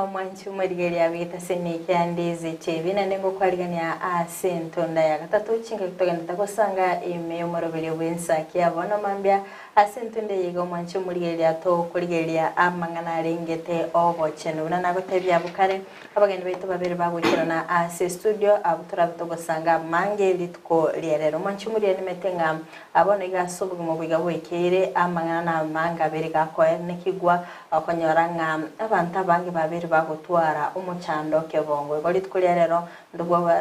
Mwanchi mwerigeria bwitaseni kia Ndizi TV na nengo kwaligania ase ntonda ya gatatu chinga kitogenda gosanga ime omoroberio bwensa kia bono mambia ase ntonda yigo. Mwanchi murigeria, to kurigeria amang'ana arengete obochenu na nagotebia bukare abageni baitu babere bagwikirana ase studio abo turabe togosanga mange rituko rierero. Mwanchi murigeria, nimetenga abono igaso obogima bwiga bwekeire amang'ana na amanga abere gakoe nekigwa okonyora ng'a abantu abange babere bagotwara omochando kebongo. Igo rituko ria rero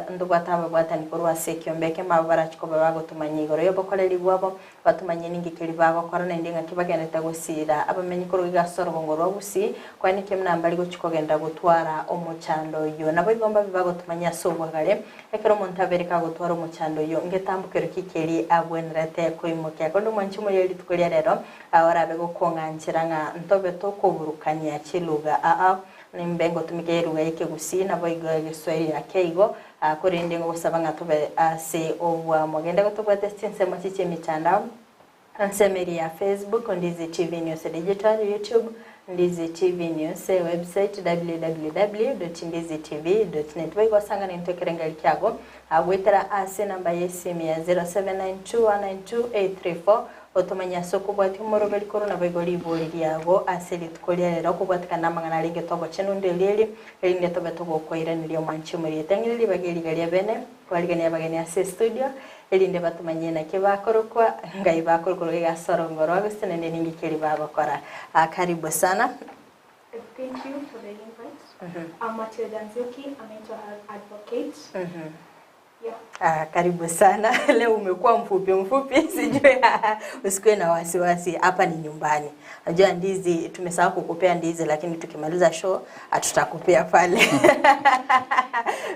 ndobwata ababwatani korwa ase ekiombeke mabo barachikoba bagotumanya igoro yobokoreri bwabo, batumanye ningi keri bagokora naende ng'aki bagendete gosira abamenyi korwa igase orobongo rwa Gusii kwani kemnambari gochikogenda gotwara omochando oyo. Nabo igo mbabe bagotumanya ase obwagare ekero omonto abere kagotwara omochando oyo ngetambukero kikeri abwenerete koimokia kondo. Mwanchi muri rituko ria rero orabe gokong'anchera ng'a ntobe tokoburukania chiluga aa nimbe ngotumika eruga y'Ekegusii nabo igo Egeswahili ake igo korende ngogosaba ng'a tobe ase obwamo gende gotobwate chinsemo chiche emitandao nsemeri ya Facebook, Ndizi TV News Digital, YouTube, Ndizi TV News, website www.ndizitv.net. Baigosanga ninto ekerengeri kiago agwetera ase namba y'esimu ya 0792192834 otomanya ase okobwatia omoroberi korwa nabo igo ribori riago ase rituko ria rero okobwatikana amang'ana arenge togochena onde erieri erinde tobe togokoiraneria. Omwanchi omoriete ng'ire ribaga eriga ria bene kwarigania abageni ase studio erinde batumanye naki bakorokwa ngai bakorokwa igasoro rwa nende ningi keri bagokora. Karibu sana. Thank you for the invite. I'm Matilda Nzioki, a mental health advocate. Yeah. Karibu sana. Leo umekuwa mfupi mfupi, sijui, usikuwe na wasiwasi, hapa ni nyumbani. Najua ndizi tumesahau kukupea ndizi, lakini tukimaliza show tutakupea pale.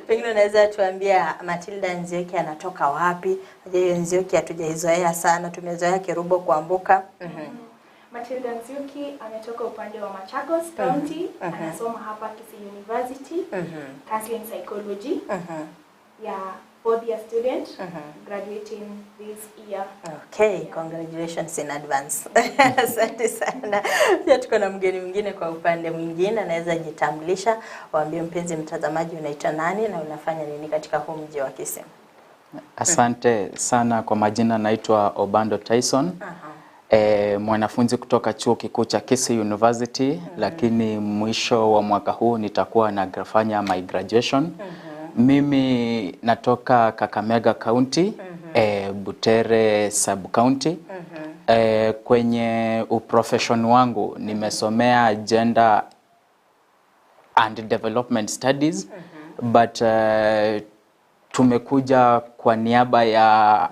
Pengine unaweza tuambia Matilda Nzioki anatoka wapi? Najua hiyo Nzioki hatujaizoea sana, tumezoea Kerubo Kuambuka. Matilda Nzioki ametoka upande wa Machakos County, anasoma hapa Kisii University, counseling psychology. Yeah, fourth year student, graduating this year. Okay, congratulations in advance. Asante sana. Pia tuko na mgeni mwingine kwa upande mwingine, anaweza jitambulisha, waambie mpenzi mtazamaji unaitwa nani na unafanya nini katika huu mji wa Kisii. Asante sana kwa majina, naitwa Obando Tyson. Mwanafunzi kutoka Chuo Kikuu cha Kisii University, lakini mwisho wa mwaka huu nitakuwa nafanya my graduation. Mimi natoka Kakamega County, Butere Sub County. Kwenye uprofession wangu nimesomea gender and development studies, but tumekuja kwa niaba ya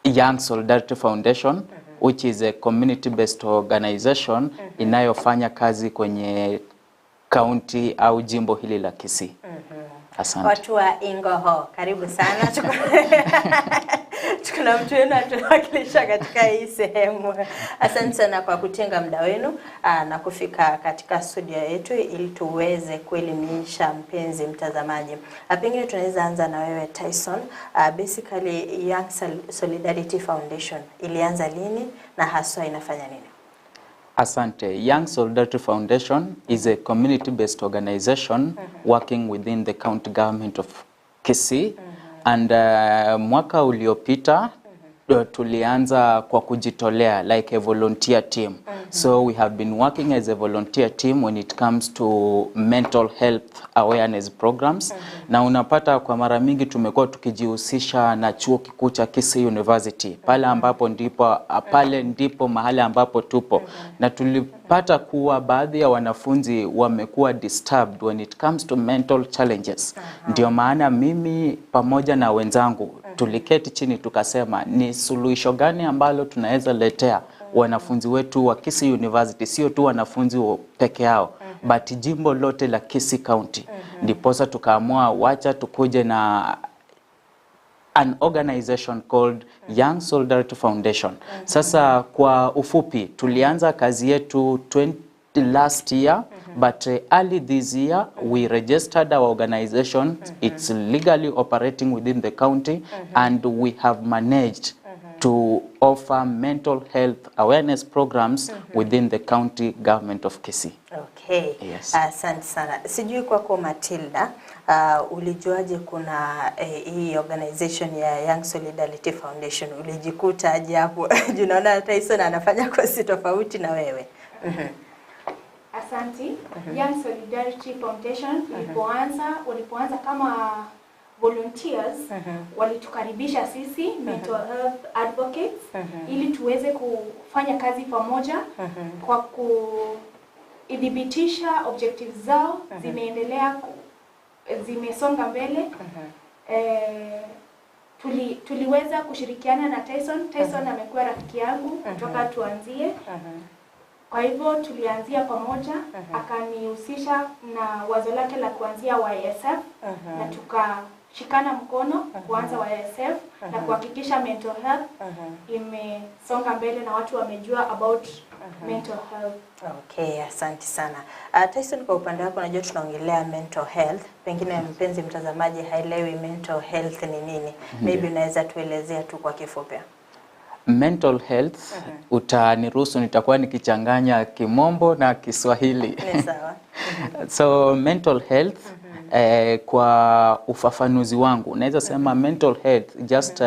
Young Solidarity Foundation, which is a community based organization inayofanya kazi kwenye county au jimbo hili la Kisii. Asante. Watu wa Ingoho, karibu sana. Tuko na mtu wenu atuwakilisha katika hii sehemu. Asante sana kwa kutenga muda wenu na kufika katika studio yetu ili tuweze kuelimisha mpenzi mtazamaji. Pengine tunaweza anza na wewe, Tyson. Basically Young Solidarity Foundation ilianza lini na haswa inafanya nini? Asante. Young Solidarity Foundation is a community-based organization working within the county government of Kisii. And mwaka uliopita tulianza kwa kujitolea like a volunteer team. So we have been working as a volunteer team when it comes to mental health awareness programs. Na unapata kwa mara mingi tumekuwa tukijihusisha na Chuo Kikuu cha Kisii University pale ambapo ndipo pale ndipo mahali ambapo tupo, na tulipata kuwa baadhi ya wanafunzi wamekuwa disturbed when it comes to mental challenges. Ndio maana mimi pamoja na wenzangu tuliketi chini tukasema ni suluhisho gani ambalo tunaweza letea wanafunzi wetu wa Kisii University, sio tu wanafunzi peke yao, but jimbo lote la Kisii County. Ndiposa tukaamua wacha tukuje na an organization called Young Solidarity Foundation. Sasa kwa ufupi tulianza kazi yetu 20 last year, but early this year we registered our organization. It's legally operating within the county and we have managed to offer mental health awareness programs within the county government of Kisii. Okay. Okay. Yes. Asante sana. Sijui kwako Matilda, ulijuaje kuna hii organization ya Young Solidarity Foundation? Ulijikuta aje hapo? Juu naona Tyson anafanya kozi tofauti na wewe. Asanti. Young Solidarity Foundation ilipoanza, walipoanza kama volunteers, walitukaribisha sisi mental health advocates ili tuweze kufanya kazi pamoja kwa kuidhibitisha objectives zao zimeendelea zimesonga mbele. Tuliweza kushirikiana na Tyson. Tyson amekuwa rafiki yangu kutoka tuanzie. Kwa hivyo tulianzia pamoja, akanihusisha na wazo lake la kuanzia YSF na tukashikana mkono kuanza YSF na kuhakikisha mental health imesonga mbele na watu wamejua about mental health. Okay, asante sana. Tyson, kwa upande wako najua tunaongelea mental health. Pengine mpenzi mtazamaji haelewi mental health ni nini. Maybe unaweza tuelezea tu kwa kifupi. Mental health, utaniruhusu nitakuwa nikichanganya Kimombo na Kiswahili. Ni sawa. So mental health, kwa ufafanuzi wangu naweza sema mental health just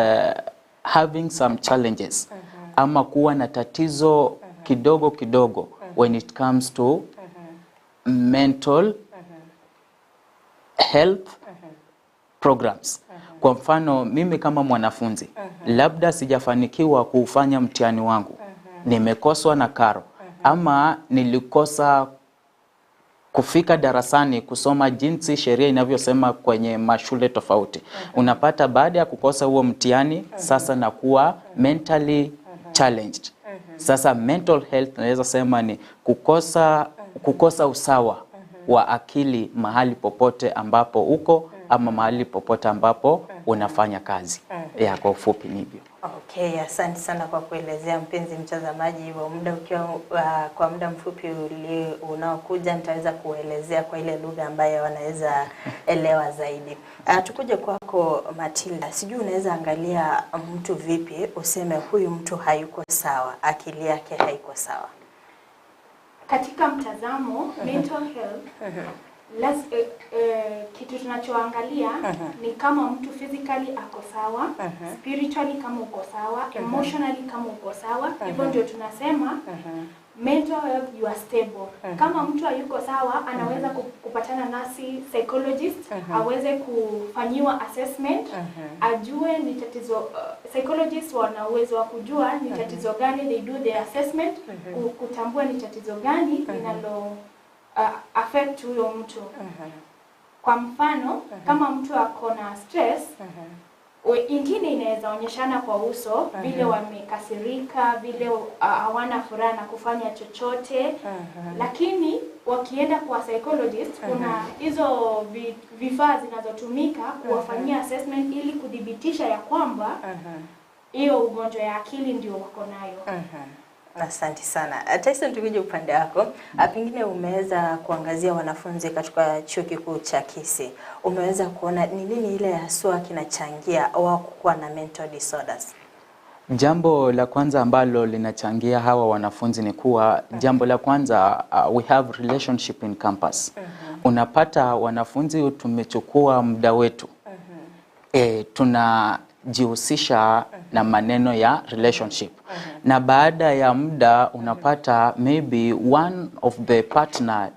having some challenges ama kuwa na tatizo kidogo kidogo when it comes to mental health programs. Kwa mfano mimi kama mwanafunzi labda sijafanikiwa kuufanya mtihani wangu, nimekoswa na karo ama nilikosa kufika darasani kusoma jinsi sheria inavyosema kwenye mashule tofauti. Unapata baada ya kukosa huo mtihani sasa nakuwa mentally challenged. Sasa mental health naweza sema ni kukosa usawa wa akili mahali popote ambapo uko ama mahali popote ambapo unafanya kazi. Ya, kwa ufupi ni hivyo. Okay, asante sana kwa kuelezea mpenzi mtazamaji. Hivyo muda ukiwa kwa muda mfupi unaokuja nitaweza kuelezea kwa ile lugha ambayo wanaweza elewa zaidi. Tukuje kwako Matilda, sijui unaweza angalia mtu vipi useme huyu mtu hayuko sawa, akili yake haiko sawa? Katika mtazamo mental health, kitu tunachoangalia ni kama mtu physically ako sawa, spiritually kama uko sawa, emotionally kama uko sawa. Hivyo ndio tunasema mental health, you are stable. Kama mtu hayuko sawa, anaweza kupatana nasi psychologist, aweze kufanyiwa assessment, ajue ni tatizo. Psychologist wana uwezo wa kujua ni tatizo gani. They do the assessment kutambua ni tatizo gani linalo affect huyo mtu. Kwa mfano, kama mtu ako na stress, ingine inaweza onyeshana kwa uso, vile wamekasirika, vile hawana furaha na kufanya chochote, lakini wakienda kwa psychologist, kuna hizo vifaa zinazotumika kuwafanyia assessment ili kudhibitisha ya kwamba hiyo ugonjwa ya akili ndio wako nayo. Asante sana. Tyson, tukuje upande wako. Pengine umeweza kuangazia wanafunzi katika chuo kikuu cha Kisii. Umeweza kuona ni nini ile haswa kinachangia wao kuwa na mental disorders? Jambo la kwanza ambalo linachangia hawa wanafunzi ni kuwa, jambo la kwanza, we have relationship in campus. Unapata wanafunzi tumechukua muda wetu, tunajihusisha na maneno ya relationship, na baada ya muda unapata maybe one of the partner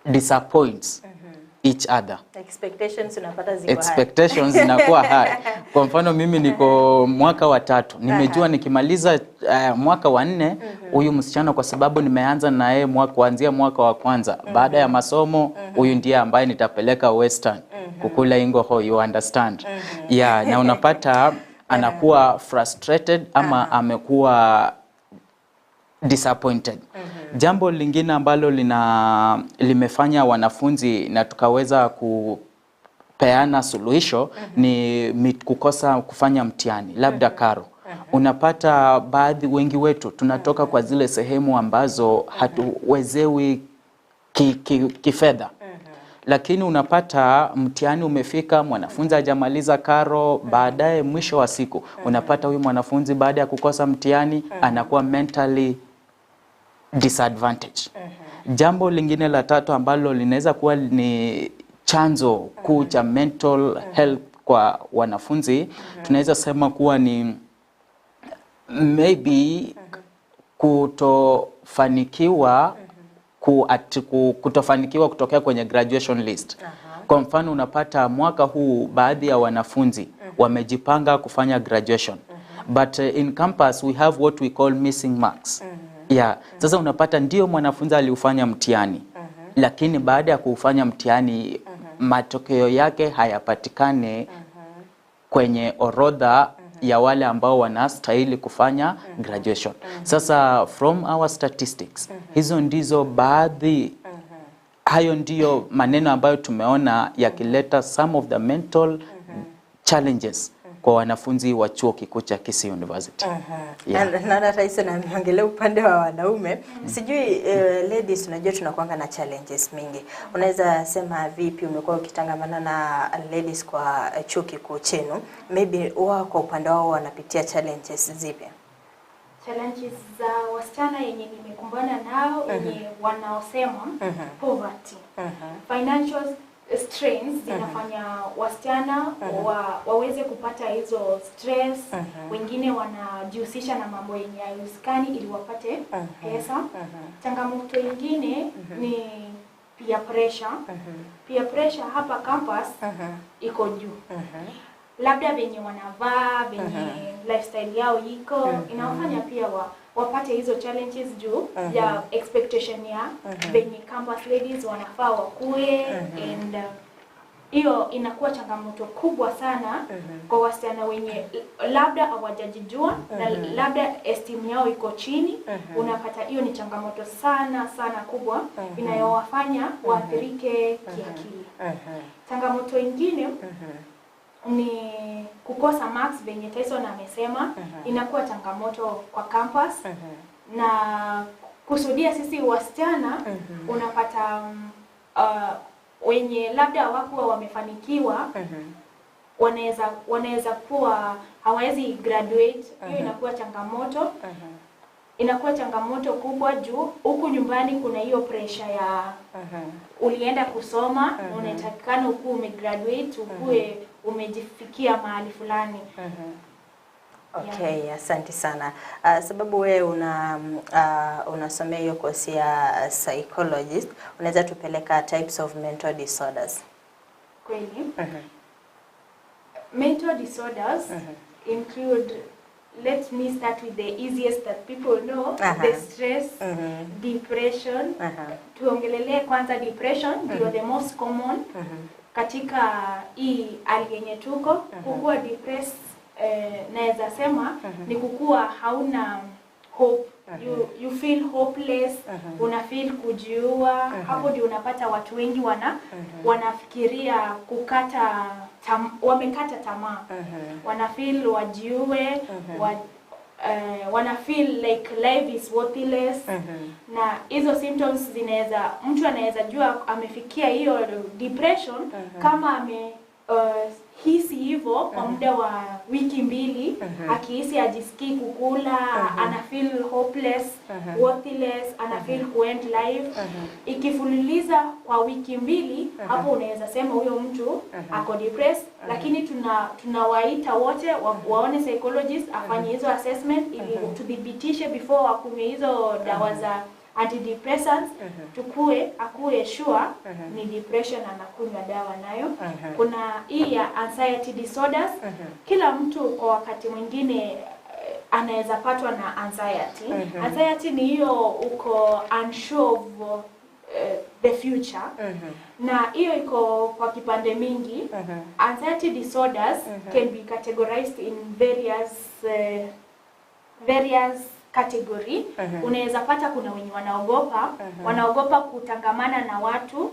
disappoints each other. Expectations unapata ziko high. Expectations zinakuwa high. Kwa mfano mimi niko mwaka wa tatu, nimejua nikimaliza mwaka wa nne, huyu msichana, kwa sababu nimeanza na yeye kuanzia mwaka wa kwanza, baada ya masomo huyu ndiye ambaye nitapeleka Western kukula ingoho, you understand? Yeah, na unapata anakuwa frustrated ama amekuwa disappointed. Jambo lingine ambalo limefanya wanafunzi na tukaweza kupeana suluhisho ni kukosa kufanya mtihani, labda karo. Unapata baadhi, wengi wetu tunatoka kwa zile sehemu ambazo hatuwezewi kifedha, lakini unapata mtihani umefika, mwanafunzi hajamaliza karo. Baadaye mwisho wa siku unapata huyu mwanafunzi baada ya kukosa mtihani anakuwa mentally disadvantage. Jambo lingine la tatu ambalo linaweza kuwa ni chanzo kuu cha mental health kwa wanafunzi, tunaweza sema kuwa ni maybe kutofanikiwa kutofanikiwa kutokea kwenye graduation list. Kwa mfano, unapata mwaka huu baadhi ya wanafunzi wamejipanga kufanya graduation, but in campus we have what we call missing marks. Yeah. Sasa unapata ndio mwanafunzi aliufanya mtihani, lakini baada ya kuufanya mtihani matokeo yake hayapatikani kwenye orodha ya wale ambao wanastahili kufanya graduation. Sasa from our statistics, hizo ndizo baadhi, hayo ndiyo maneno ambayo tumeona yakileta some of the mental challenges kwa wanafunzi wa chuo kikuu cha Kisii University. Yeah. Naona Tyson ameongelea upande wa wanaume. Sijui ladies, unajua tunakuanga na challenges mingi. Unaweza sema vipi umekuwa ukitangamana na ladies kwa chuo kikuu chenu? Maybe wao kwa upande wao wanapitia challenges zipi? Challenges za wasichana yenye nimekumbana nao, yenye wanaosema poverty, financial strains zinafanya wasichana waweze kupata hizo stress. Wengine wanajihusisha na mambo yenye haihusikani ili wapate pesa. Changamoto ingine ni peer pressure. Peer pressure hapa campus iko juu, labda venye wanavaa, venye lifestyle yao iko, inawafanya pia wapate hizo challenges juu ya expectation ya venye campus ladies wanafaa wakue, and hiyo inakuwa changamoto kubwa sana kwa wasichana wenye labda hawajajijua na labda esteem yao iko chini. Unapata hiyo ni changamoto sana sana kubwa inayowafanya waathirike kiakili. Changamoto ingine ni kukosa marks, venye Tyson amesema, inakuwa changamoto kwa campus na kusudia sisi wasichana. Unapata wenye labda hawakuwa wamefanikiwa wanaweza kuwa hawawezi graduate. Hiyo inakuwa changamoto kubwa juu huku nyumbani kuna hiyo pressure ya ulienda kusoma na unatakikana ukuwe umegraduate, ukuwe umejifikia mahali fulani. Okay, asante sana. Sababu wewe unasomea hiyo kosi ya psychologist, unaweza tupeleka types of mental disorders? Kweli. Mental disorders include, let me start with the easiest that people know, the stress, depression. Tuongelelee kwanza depression, ndio the most common katika hii hali yenye tuko. Kukuwa depressed, naweza sema ni kukuwa hauna hope, you feel hopeless, una feel kujiua. Hapo ndio unapata watu wengi wanafikiria wamekata tamaa, wana feel wajiue, wana feel like life is worthless. Na hizo symptoms zinaweza, mtu anaweza jua amefikia hiyo depression kama ame hisi hivyo kwa muda wa wiki 2, akihisi ajisikii kukula, ana feel hopeless, worthless, ana feel kuend life. Ikifululiza kwa wiki 2, hapo unaweza sema huyo mtu ako depressed. Lakini tunawaita wote waone psychologist afanye hizo assessment ili tuthibitishe before wakunywe hizo dawa za antidepressants, tukue akuwe sure ni depression anakunywa dawa nayo. Kuna hii ya anxiety disorders. Kila mtu kwa wakati mwingine anaweza patwa na anxiety. Anxiety ni hiyo uko unsure of the future, na hiyo iko kwa kipande mingi. Anxiety disorders can be categorized in various category. Unaweza pata kuna wenye wanaogopa kutangamana na watu,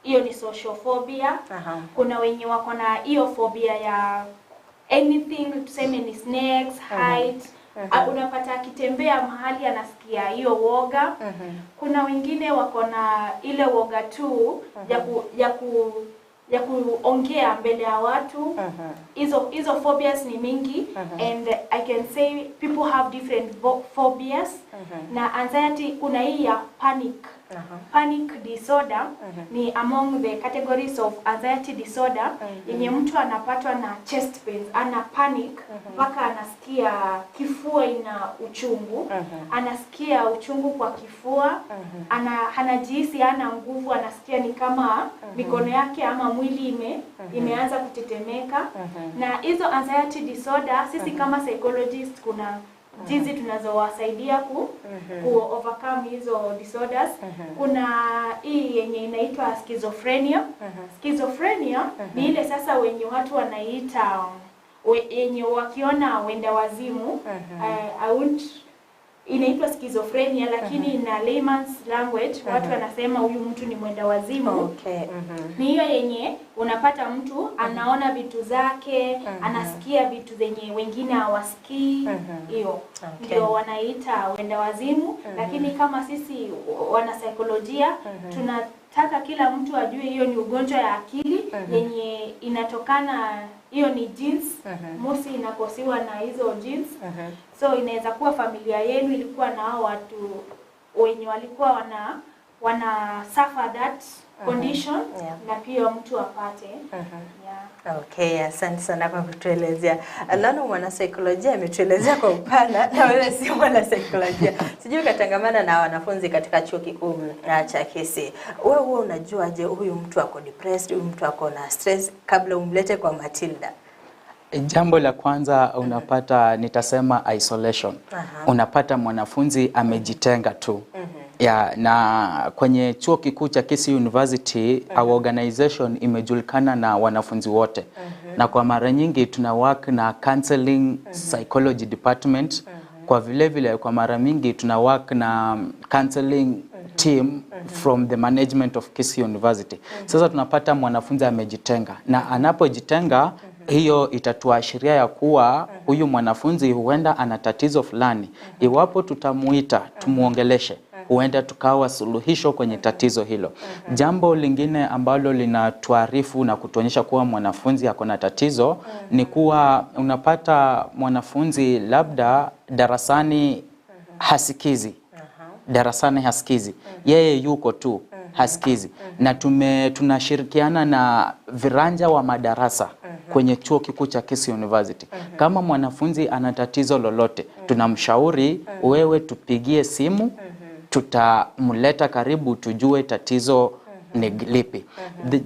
hiyo ni social phobia. Kuna wenye wako na hiyo phobia ya anything, tuseme ni snakes, height. Ah, unapata akitembea mahali anasikia hiyo woga. Kuna wengine wako na ile woga tu ya kuongea mbele ya watu. Hizo phobias ni mingi, and I can say people have different phobias. Na anxiety, kuna hii ya panic. Panic disorder ni among the categories of anxiety disorder yenye mtu anapatwa na chest pains, ana panic mpaka anasikia kifua ina uchungu, anasikia uchungu kwa kifua, anajihisi hana nguvu, anasikia ni kama mikono yake ama mwili imeanza kutetemeka. Na hizo anxiety disorder sisi kama psychologist kuna jinsi tunazowasaidia ku overcome hizo disorders. Kuna hii yenye inaitwa schizophrenia. Schizophrenia ni ile sasa wenye watu wanaita yenye wakiona wenda wazimu. Inaitwa schizophrenia, lakini na layman's language watu wanasema huyu mtu ni mwenda wazimu. Ni hiyo yenye unapata mtu anaona vitu zake, anasikia vitu zenye wengine hawasikii. Hiyo ndio wanaita wenda wazimu. Lakini kama sisi wanasaikolojia tunataka kila mtu ajue hiyo ni ugonjwa ya akili yenye inatokana, hiyo ni genes, mosi inakosiwa na hizo genes. So inaweza kuwa familia yenu ilikuwa na hao watu wenye walikuwa wana suffer that condition, na pia mtu apate. Okay, asante sana kwa kutuelezea. Naona mwanasaikolojia ametuelezea kwa upana na wewe si mwanasaikolojia. Sijui katangamana na wanafunzi katika chuo kikuu cha Kisii. Wewe huwa unajuaje huyu mtu ako depressed, huyu mtu ako na stress kabla umlete kwa Matilda? Jambo la kwanza unapata, nitasema isolation. Unapata mwanafunzi amejitenga tu. Ya, na kwenye chuo kikuu cha Kisii University our organization imejulikana na wanafunzi wote. Na kwa mara nyingi tuna work na counseling psychology department. Kwa vile vile kwa mara mingi tuna work na counseling team from the management of Kisii University. Sasa tunapata mwanafunzi amejitenga, na anapojitenga hiyo itatuashiria ya kuwa huyu mwanafunzi huenda ana tatizo fulani. Iwapo tutamuita tumuongeleshe, huenda tukawa suluhisho kwenye tatizo hilo. Jambo lingine ambalo linatuarifu na kutuonyesha kuwa mwanafunzi ako na tatizo ni kuwa unapata mwanafunzi labda darasani hasikizi. Darasani hasikizi. Yeye yuko tu hasikizi. Na tunashirikiana na viranja wa madarasa kwenye chuo kikuu cha Kisii University. Kama mwanafunzi ana tatizo lolote, tunamshauri wewe tupigie simu, tutamleta karibu tujue tatizo ni lipi.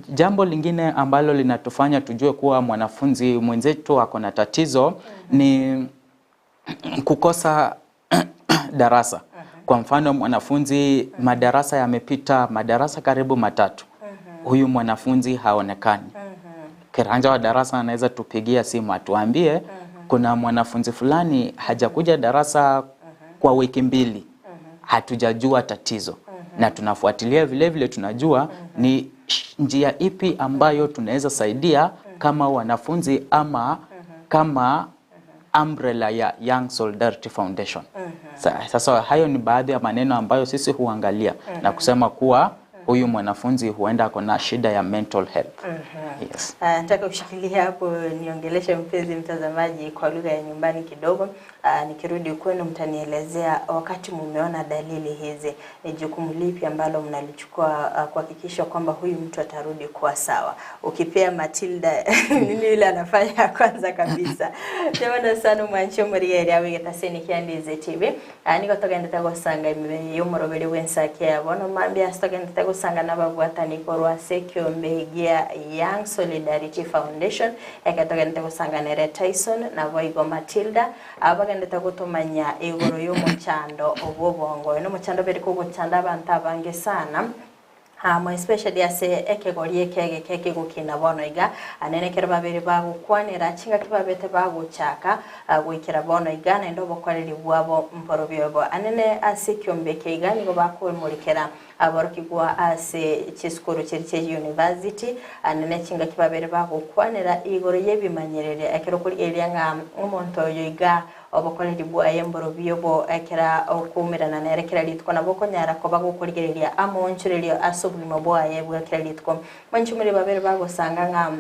Jambo lingine ambalo linatufanya tujue kuwa mwanafunzi mwenzetu ako na tatizo ni kukosa darasa. Kwa mfano mwanafunzi madarasa yamepita madarasa karibu matatu. Huyu mwanafunzi haonekani. Kiranja wa darasa anaweza tupigia simu atuambie kuna mwanafunzi fulani hajakuja darasa kwa wiki mbili. Hatujajua tatizo. Na tunafuatilia vile vile, tunajua ni njia ipi ambayo tunaweza saidia kama wanafunzi ama kama umbrella ya Young Solidarity Foundation. Sasa hayo ni baadhi ya maneno ambayo sisi huangalia na kusema kuwa huyu mwanafunzi huenda ako na shida ya mental health. Yes. Nataka kushikilia hapo niongeleshe mpenzi mtazamaji kwa lugha ya nyumbani kidogo. Nikirudi kwenu mtanielezea wakati mumeona dalili hizi ni jukumu lipi ambalo mnalichukua kuhakikisha kwamba huyu mtu atarudi kuwa sawa. Ukipea Matilda nini ile anafanya kwanza kabisa. Jamani sana mwancho muriere awe getaseni kiandize TV. Niko togenda gosanga yomorobere wensake yabo mambia togenda gosanga nababwatani korwa sekyombe gia Young Solidarity Foundation ekatogenda gosanga nere Tyson na Voigo Matilda abagenda gutumanya igoro y'umuchando obwobongo no muchando beri kuguchanda abantu abange sana. Mo especially ase ekegori ekege keke gukina bono iga anene kero babere bagukwanira chinga kibabete baguchaka gwikira bono iga na ndo bokwareri bwabo mporobyobo anene ase kyombeke iga nigo bakumurikira abarokigwa ase chiskuru cheriche university anene chinga kibabere bagukwanira igoro yebimanyerere ekero kuri eryanga omonto oyo iga obokoreri bwaye mborobyobo ekera okumirana nerekera litko nabo konyara ko bagukurigereria amonchurerio asobulimo bwaye bwekera litko manchumuri babere bagosanga nga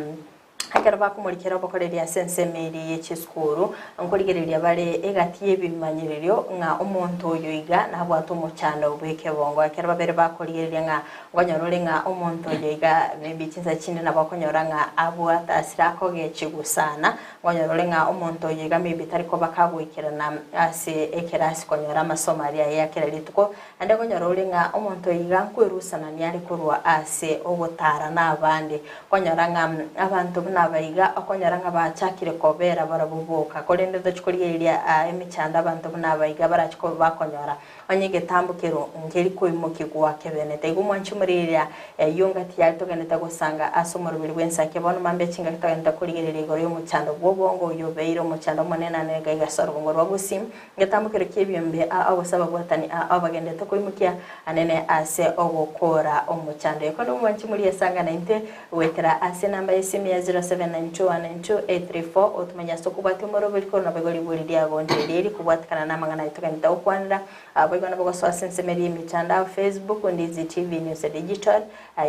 Akero bakumurikira obokoreria sensemeri y'echisukuru nkorigereria bare egati ebimanyiririo ng'a omonto oyo iga nabwate omochando bw'ekebongo akero babere bakorigereria ng'a ngonyorore ng'a omonto oyo iga maybe chinsa chinde nabo okonyora ng'a abwate asira akogechigusana ngonyorore ng'a omonto oyo iga maybe tari koba kagoikerana ase ekerasi konyora amasomo aria yakera rituko ande ngonyorore ng'a omonto oyo iga nkwerusanania ari korwa ase ogotara n'abande konyora ng'a abantu nabaiga okonyora nga bachakire kobera barabuboka korende tochikorigereria emichanda abantu nabaiga barachiko bakonyora onye getambukero ngeri koimukigwa kebenete igo mwanchi muriria yonga tiyari togenete gosanga ase omorobiri bwensake bono mambe chinga togenete korigereria igoro y'omochando bw'obongo oyo beire omochando omonene nega igasoro bongo rwa Gusii getambukero ki'ebiombe agosaba bwatani abagendete koimukia anene ase ogokora omochando ekondo mwanchi muria sanga na inte wetera ase namba y'esimu ya 0792192834 otumanya sokubwati omorobiri korona baigori buriria gondereri kubwatikana n'amang'ana aitogenete okwanira abaigona bogosoa sensemeri emitandao Facebook Ndizi TV News Digital,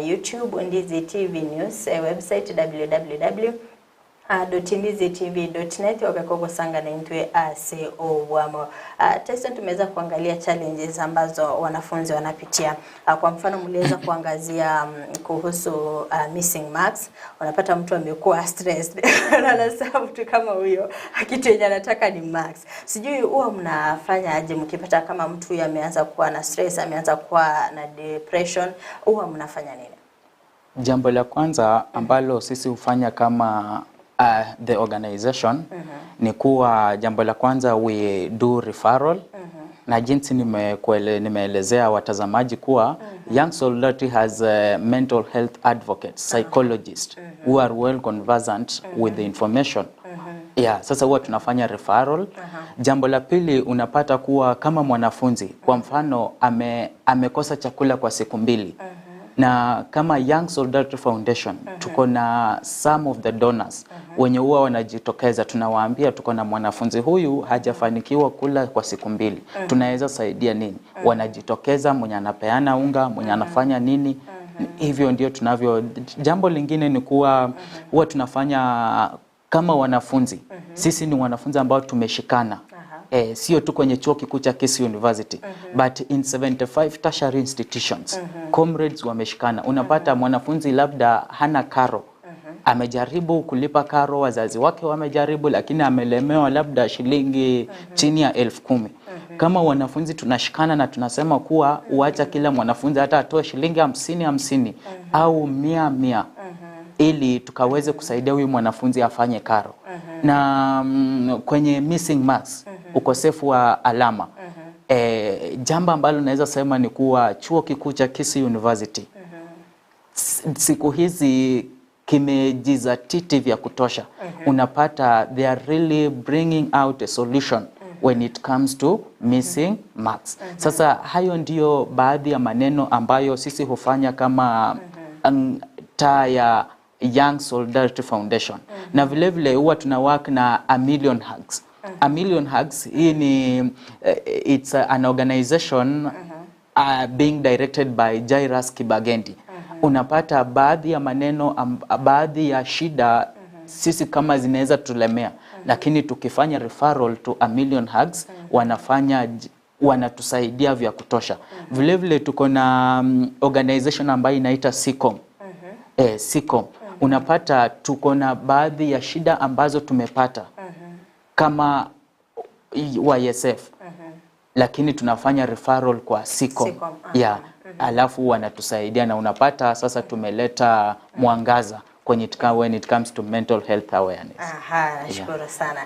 YouTube Ndizi TV News, website www .ndizitv.net obekogosanga na intwe ase obwamo. Tyson, tumeweza kuangalia challenges ambazo wanafunzi wanapitia. Kwa mfano mliweza kuangazia kuhusu missing marks. Unapata mtu amekuwa stressed anasema mtu kama huyo kitu yenye anataka ni marks. Sijui huwa mnafanya aje mkipata kama mtu huyo ameanza kuwa na stress, ameanza kuwa na depression, huwa mnafanya nini? Jambo la kwanza ambalo sisi hufanya kama the organization ni kuwa jambo la kwanza we do referral. Na jinsi nimeelezea watazamaji kuwa Young Solidarity has mental health advocates, psychologists who are well conversant with the information. Yeah, sasa huwa tunafanya referral. Jambo la pili unapata kuwa kama mwanafunzi kwa mfano amekosa chakula kwa siku mbili. Na kama Young Solidarity Foundation tuko na some of the donors wenye huwa wanajitokeza, tunawaambia tuko na mwanafunzi huyu hajafanikiwa kula kwa siku mbili, tunaweza saidia nini? Wanajitokeza, mwenye anapeana unga, mwenye anafanya nini. Hivyo ndio tunavyo. Jambo lingine ni kuwa huwa tunafanya kama wanafunzi, sisi ni wanafunzi ambao tumeshikana. Sio tu kwenye chuo kikuu cha Kisii University, but in 75 tertiary institutions comrades wameshikana. Unapata mwanafunzi labda hana karo, amejaribu kulipa karo, wazazi wake wamejaribu, lakini amelemewa labda shilingi chini ya 10,000. Kama wanafunzi tunashikana na tunasema kuwa uacha kila mwanafunzi hata atoe shilingi 50 au 100 ili tukaweze kusaidia huyu mwanafunzi afanye karo. Na kwenye missing marks, ukosefu wa alama, jambo ambalo naweza sema ni kuwa chuo kikuu cha Kisii University siku hizi kimejizatiti vya kutosha. Unapata they are really bringing out a solution when it comes to missing marks. Sasa hayo ndiyo baadhi ya maneno ambayo sisi hufanya kama taa ya Young Solidarity Foundation. Na vile vile huwa tuna work na A Million Hugs. A Million Hugs hii ni it's an organization being directed by Jairus Kibagendi. Unapata baadhi ya maneno, baadhi ya shida sisi kama zinaweza tulemea, lakini tukifanya referral to A Million Hugs wanafanya wanatusaidia vya kutosha. Vile vile tuko na organization ambayo inaita SICOM. SICOM. Unapata tuko na baadhi ya shida ambazo tumepata kama YSF, lakini tunafanya referral kwa SICOM. Yeah. Alafu wanatusaidia na unapata sasa tumeleta mwangaza kwenye when it comes to mental health awareness. Aha, nashukuru sana.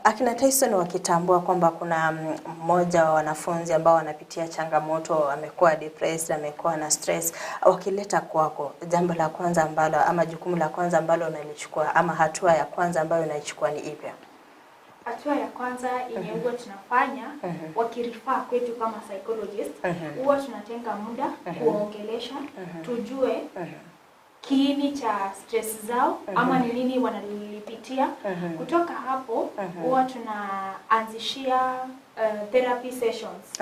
Akina Tyson wakitambua kwamba kuna mmoja wa wanafunzi ambao wanapitia changamoto, amekuwa depressed, amekuwa na stress, wakileta kwako, jambo la kwanza ambalo ama jukumu la kwanza ambalo unalichukua ama hatua ya kwanza ambayo unaichukua ni ipi? Hatua ya kwanza yenye huwa tunafanya wakirifaa kwetu kama psychologist, huwa tunatenga muda kuwaongelesha, tujue kiini cha stress zao ama ni nini wanalipitia. Kutoka hapo huwa tunaanzishia therapy sessions.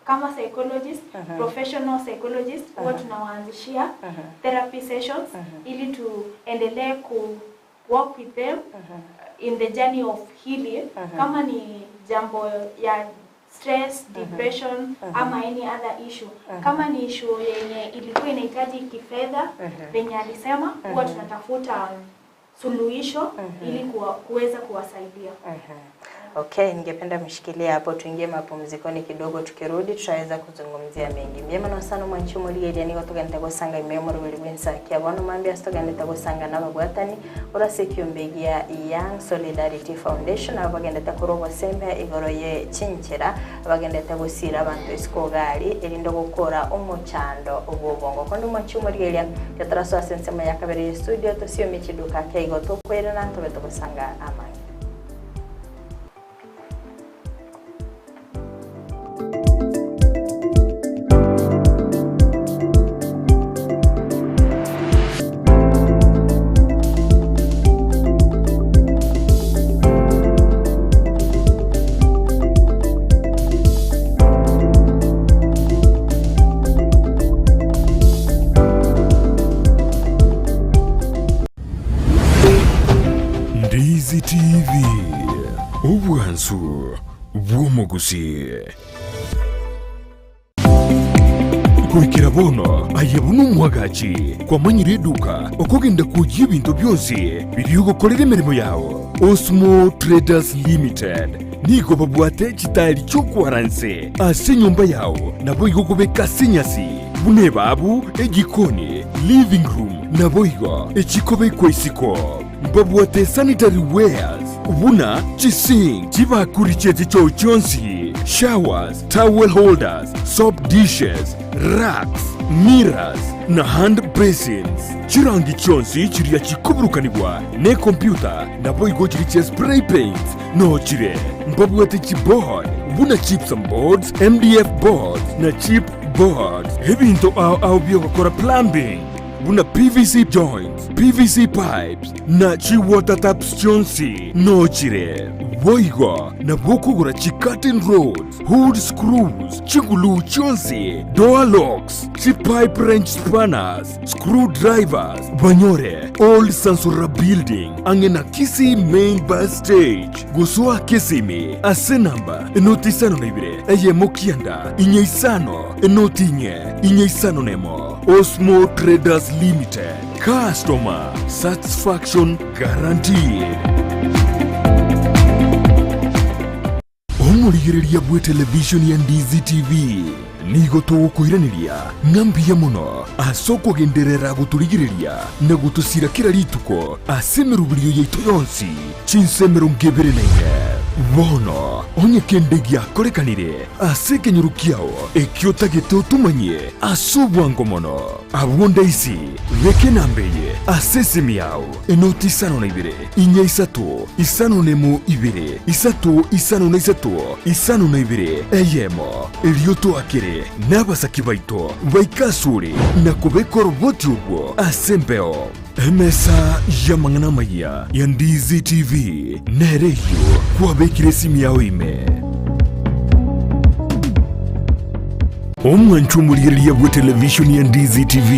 Kama psychologist, professional psychologist, huwa tunawaanzishia therapy sessions ili tuendelee ku work with them in the journey of healing. Kama ni jambo ya stress, depression ama any other issue. Kama ni issue yenye ilikuwa inahitaji kifedha, venye alisema, huwa tunatafuta suluhisho ili kuweza kuwasaidia. Okay, ningependa mshikilie hapo, tuingie mapumzikoni kidogo, tukirudi tutaweza kuzungumzia mengi. Mbyema no sana mwanchi muri nigo tugende gusanga imemoro buri bwensa kiabono mambia tugende gusanga n'abagwatani urase kiombegia Young Solidarity Foundation abagendete kurobo sembe igoro ye chinchera abagendete gusira abantu isikogari erindo gukora umuchando ububongo kondo mwanchi muri elia yataraswa sensema ya kabere studio tosio michiduka keigo tokwera tobeto gusanga amani. Ndizi TV obwansu bw'omugusi kuikira bono ayebuna omwagachi kwamanyire eduka okugenda kujia ebintu byonsi biriogokorera emirimo yawo. Osmo Traders Limited nigo babwate chitali chokwaranse ase nyumba yawo nabo igokobeka sinyasi bune babu ejikoni living room nabo igo echikobekwa isiko babwate sanitary wares buna chising chibakuri chechicho chonsi showers, towel holders, soap dishes, racks, mirrors na hand basins. Chirangi chonsi chiria chikuburukanibwa ne computer nabo igo chiri che spray paints no chire mbabwate chiboard buna chips and boards, MDF boards na chip boards. Ebinto ao ao byokora plumbing buna PVC joints, PVC pipes na chi water taps chonsi no chire boigo na bokugura chi curtain rods, hood screws, chigulu chonsi, door locks, chi pipe wrench spanners, screwdrivers. Banyore Old Sansura Building angena Kisii main bus stage gusua Kisimi ase namba enoti isano na ibere eyemo kianda inye isano enoti inye inye isano nemo. Osmo Traders Limited, customer satisfaction guaranteed. Omurigereria bwe television ya Ndizi TV nigo tugukwiraniria ng'ambia muno ase okogenderera guturigereria na gutusira kila rituko ase emerubirio yaitu yonsi chinsemero ngebere naine bono onye kende giakorekanire ase ekenyoro kiao ekio otagete otumanyie ase obwango mono abwo ndaisi beke nambeye ase esimi yao enoti isano na ibere inya isato isano nemo ibere isato isano na isato isano na ibere eyemo erio twakere n'abasaki baito baikasure na kubeka oroboti obwo ase embeo. Emesa ya mang'ana maya ya Ndizi TV nereyo kwabekire esimu yao ime. Omwanchu omurigereria bwa television ya Ndizi TV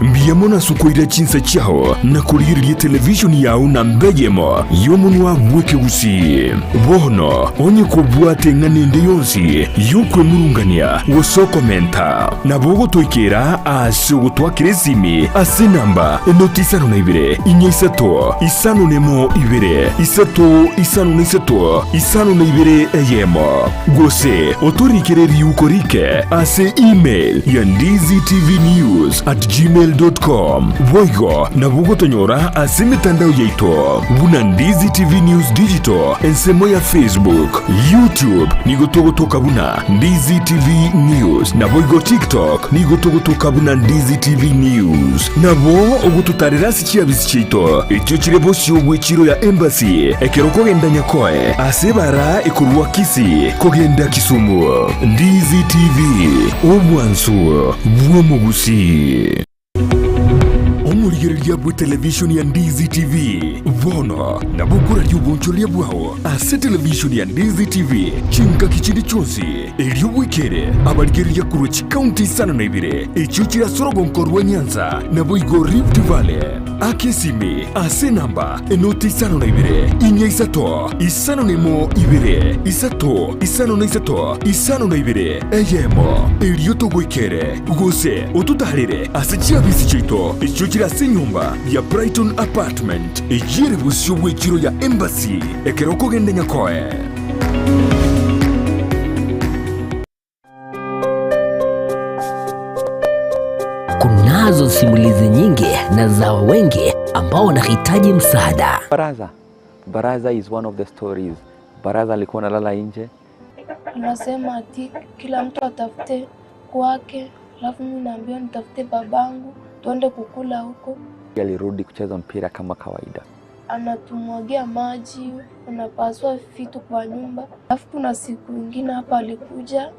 mbiyamo nasukoira chinsa chao na kurigereria television yao na mbeyemo yomunwa bwekeusi bono onye kubwate ng'anende yonsi yokwemurungania gosokomenta nabo gotoikera ase ogotwakera esimi ase namba enoti isano na ibere inya isato isano nemo ibere isato isano na isato isano na ibere eyemo gose otorikere riuko rike ase email ya ndizitvnews@gmail.com. Boigo na bugotonyora ase mitandao yaito buna Ndizi TV News Digital ensemo ya Facebook, YouTube nigotogotoka buna Ndizi TV News na boigo TikTok nigotogotoka buna Ndizi TV News. Nabo ogototarera ase chiabisi chiaito ekio chire bosio bw'echiro ya Embassy ekero kogenda Nyakoe ase bara ekorwa Kisii kogenda Kisumu. Ndizi TV obwansu bw'omugusi. Omorigereria bwe television ya Ndizi TV bono nabukura ry'ubunchoria bwao ase television ya Ndizi TV chinga kichindi chonsi eryobwikere abarigereria kurwa chikaunti isano na ibere ekyo kirasorogonkorwa Nyanza nabo igo Rift Valley akesimi ase namba enoti isano na ibere inya isato isano nemo ibere isato isano na isato isano na ibere eyemo eryotogwikere gose otutarire ase chiabisi chito ekyo kirase nyumba ya Brighton Apartment ejire busyo bwekiro ya Embassy ekero kogende nyakoe. Kunazo simulizi nyingi na za wengi ambao wanahitaji msaada. Baraza. Baraza is one of the stories. Baraza alikuwa analala nje. Anasema ati kila mtu atafute kwake, alafu mimi naambiwa nitafute babangu tuende kukula huko. Alirudi kucheza mpira kama kawaida. Anatumwagia maji, anapasua vitu kwa nyumba. Alafu kuna siku nyingine hapa alikuja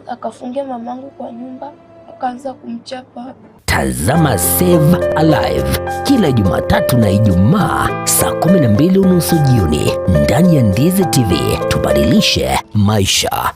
akafungia mamangu kwa nyumba, akaanza kumchapa. Tazama Save Alive kila Jumatatu na Ijumaa saa 12:30 jioni ndani ya Ndizi TV. Tubadilishe maisha.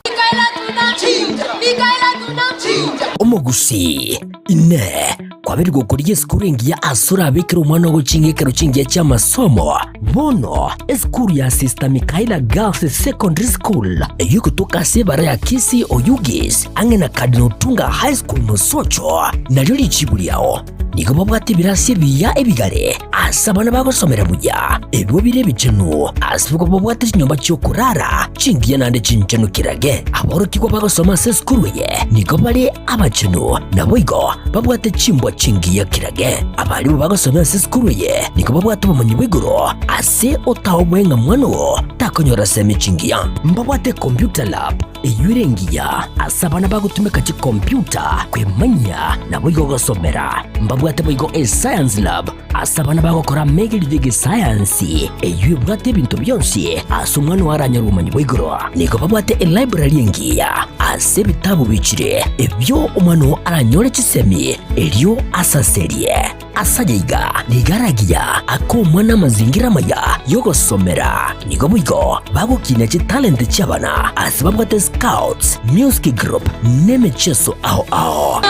Omogusi ine kwabirgo kuriye skuru ngiya asura abikira umwana wo chingekero chingiya cha masomo bono eskuru ya Sister Michaela Girls Secondary School yukutoka sebara ya Kisii Oyugis ange na Cardinal Tunga High School Mosocho naryo lichibulyao niko babwate birasi biya ebigare asabana bagosomera buya ebyo bire bichenu asibuko babwate chinyomba cyo kurara chingiya nande chinchenu kirage aborokigwa bagosoma se skuru ye niko bali abachenu nabo igo babwate chimbwa chingiya kirage abalimu bagosomera se skuru ye niko babwate bumanyi bwigoro ase otawobwenga mwano takonyora semi chingiya mbabwate computer lab eyurengiya asabana bagutumika chi computer kwemanya nabo igo gosomera mbabwate boigo e science lab asabana bagokora megeri science eyubwate ebintu byonsi ase omwana waranyora obumanyi bwaigoro nigo babwate e library engiya ase ebitabu bichire ebyo omwana aranyore chisemi eryo asaserie asajaiga nigaragia ako omwana mazingira maya yogosomera nigo boigo bagokina chitalent chiabana ase babwate scouts music group nemicheso ao ao.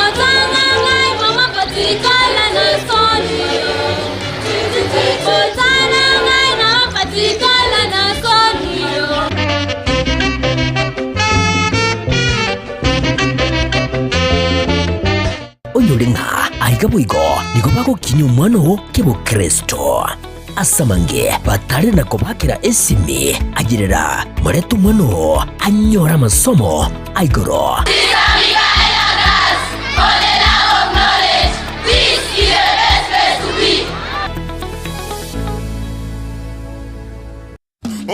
Onyolenga aigaboigo nigo bagokinya omwana kebo Kristo asamange batari na kobakira esimi agirera muretu omwana anyora masomo aigoro.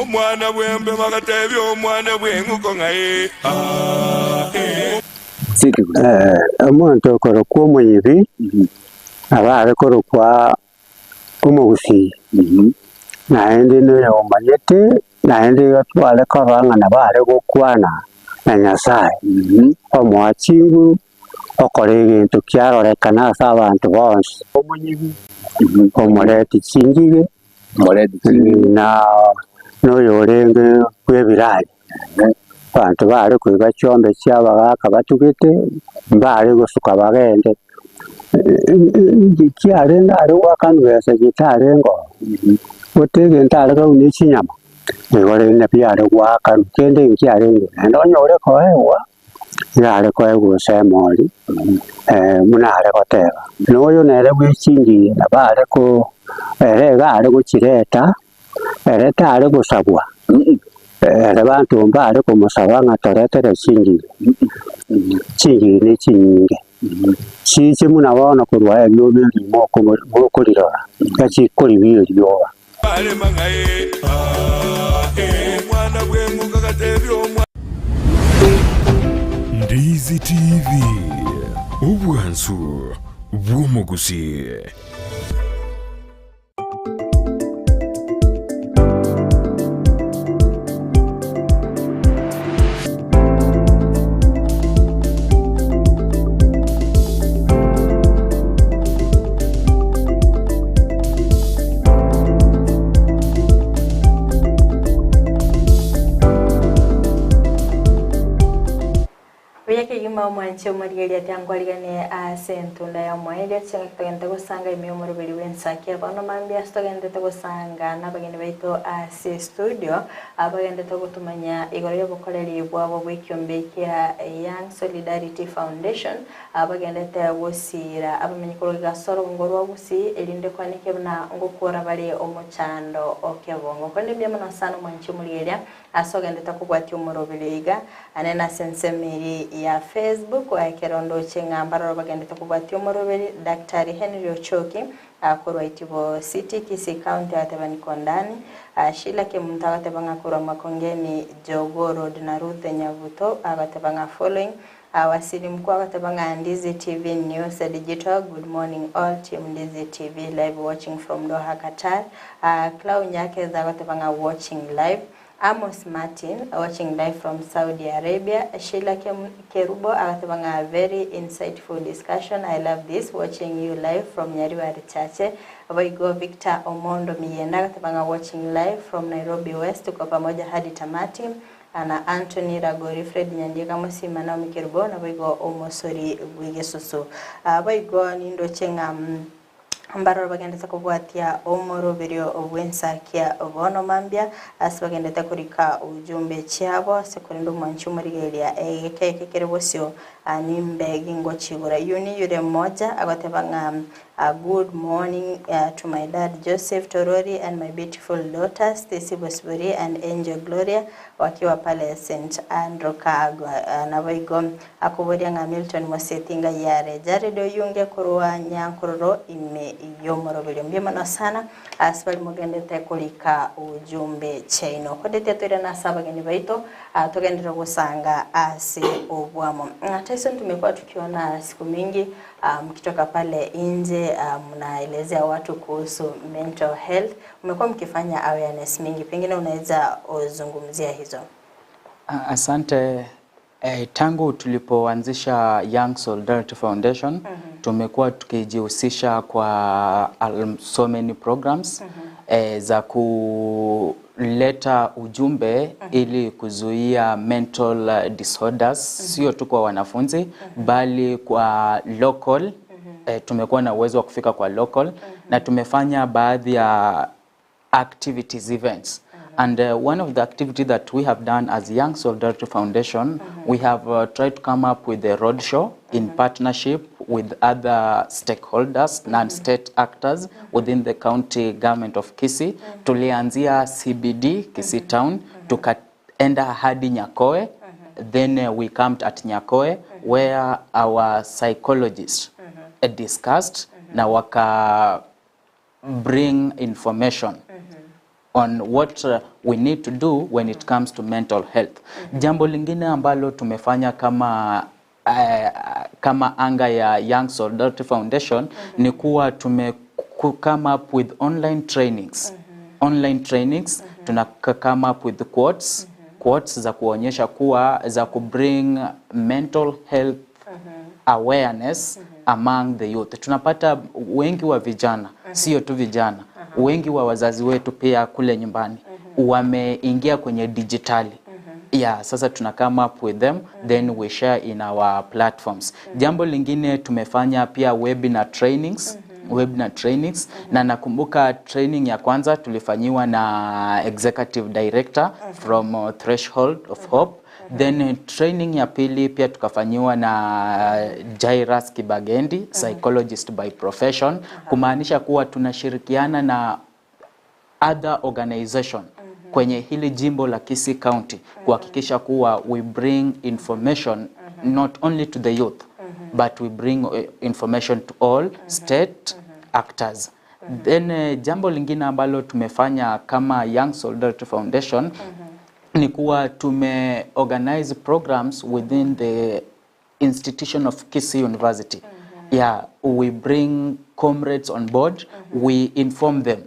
Omwana bwembe bagatebye omwana bwenguko ngaye. Omuntu okoro kwa omuyibi aba arekoro kwa omugusi naende niyo omanyete naende yatwale korang'ana bare gokwana na Nyasaye omwachingu okora ebintu kiarorekana ase abantu bonsi omunyibi omureti chingige na noyo orenge kwebirayi bantu bari kwiba chombe kyabagaka batugete bari gusuka bagende kiarenga ari wakanwesa gitarengo utege ntare ka unichinyama nigore ne byare wakan kende kiarengo ndonyore koewa yare koewa semori munare goteba noyo nere gwichingi na bare ko ere gare guchireta ere tare gusabwa ere bantu mbare kumusaba ngatoretere chingi chingi ni chinyinge chichi munabona kurwa ebyo birimo kurirora gachikori biryoba Ndizi TV ubwansu bw'umuguzi. Mbiyake gima omwanche omorigeria tiangwariganie ase entunda ya omwaerio chianga togende gosanga ime omoroberi bw'ensaki bono mambia ase togendete gosanga n'abageni baito ase studio abagendete gotumanya igoro y'obokoreri bwabo bw'ekiombe kia Young Solidarity Foundation abagendete gosira abamenyi koroga soro ngorwa gusi erinde kwanike buna ngokora bare omochando okebongo konde mbya sana omwanche omorigeria ase ogendete kobwatia omoroberi iga anena sensemiri ya Facebook wa kerondo chengamba bagendete kubwatia omoroberi Daktari Henry Ochoki akorwa Itibo City Kisii County atebani kondani Sheila Kemunta agatebanga korwa Makongeni Jogo Road na Ruth Nyavuto agatebanga following Wasili mkuu agatebanga Ndizi TV News Digital. Good morning all team Ndizi TV live watching from Doha Qatar. Clau Nyake agatebanga watching live. Amos Martin watching live from Saudi Arabia. Sheila Kerubo agatebanga very insightful discussion. I love this, watching you live from Nyariwari Chache. Aboigo Victor Omondo Miyenda agatebanga watching live from Nairobi West. Tuko pamoja hadi tamati. Ana Anthony Ragori Fred Nyandieka Musima Naomi Kerubo na boigo Omosori Bwigesusu. Aboigo nindo chenga ambaro bagendete kubwatia omoroberio obwensakia obono mambia ase bagendete kurika ujumbe chiabo ase kurenda omwanchi omorigeria egeke kere bosio nimbe gingo chigura yuni yule mmoja agatebanga good morning to my dad Joseph Torori and my beautiful daughter Stacy Bosbury and Angel Gloria wakiwa pale St Andrew Kagwa. Naboigo akuboria nga Milton Mosetinga yare Jared Oyunge kurwa Nyankororo ime yomorobelio mbyema sana asibali mugendete kulika ujumbe chaino kodete twira na sabageni baito tugendera gusanga ase obwamo. Tyson, tumekuwa tukiona siku mingi mkitoka pale nje mnaelezea watu kuhusu mental health, mmekuwa mkifanya awareness mingi, pengine unaweza uzungumzia hizo? Asante. Tangu tulipoanzisha Young Solidarity Foundation, tumekuwa tukijihusisha kwa so many programs za kuleta ujumbe ili kuzuia mental disorders, sio tu kwa wanafunzi bali kwa local. Tumekuwa na uwezo wa kufika kwa local na tumefanya baadhi ya activities, events. And one of the activities that we have done as Young Solidarity Foundation, we have tried to come up with a roadshow in partnership with other stakeholders, non-state actors within the county government of Kisii. Tulianzia CBD, Kisii Town, tukaenda hadi Nyakoe. Then we camped at Nyakoe, where our psychologists discussed na waka bring information on what we need to do when it comes to mental health. Jambo lingine ambalo tumefanya kama kama anga ya Young Solidarity Foundation ni kuwa tume come up with online trainings. Online trainings, tuna come up with quotes, quotes za kuonyesha kuwa za ku bring mental health awareness among the youth. Tunapata wengi wa vijana, sio tu vijana, wengi wa wazazi wetu pia kule nyumbani wameingia kwenye digitali. Yeah, sasa tuna come up with them, then we share in our platforms. Jambo lingine tumefanya pia webinar trainings. Webinar trainings na nakumbuka training ya kwanza tulifanyiwa na executive director from Threshold of Hope. Then training ya pili pia tukafanyiwa na Jairus Kibagendi, psychologist by profession, kumaanisha kuwa tunashirikiana na other organization kwenye hili jimbo la Kisii County kuhakikisha kuwa we bring information not only to the youth but we bring information to all state actors. Then jambo lingine ambalo tumefanya kama Young Solidarity Foundation ni kuwa tume organize programs within the institution of Kisii University. Yeah, we bring comrades on board, we inform them.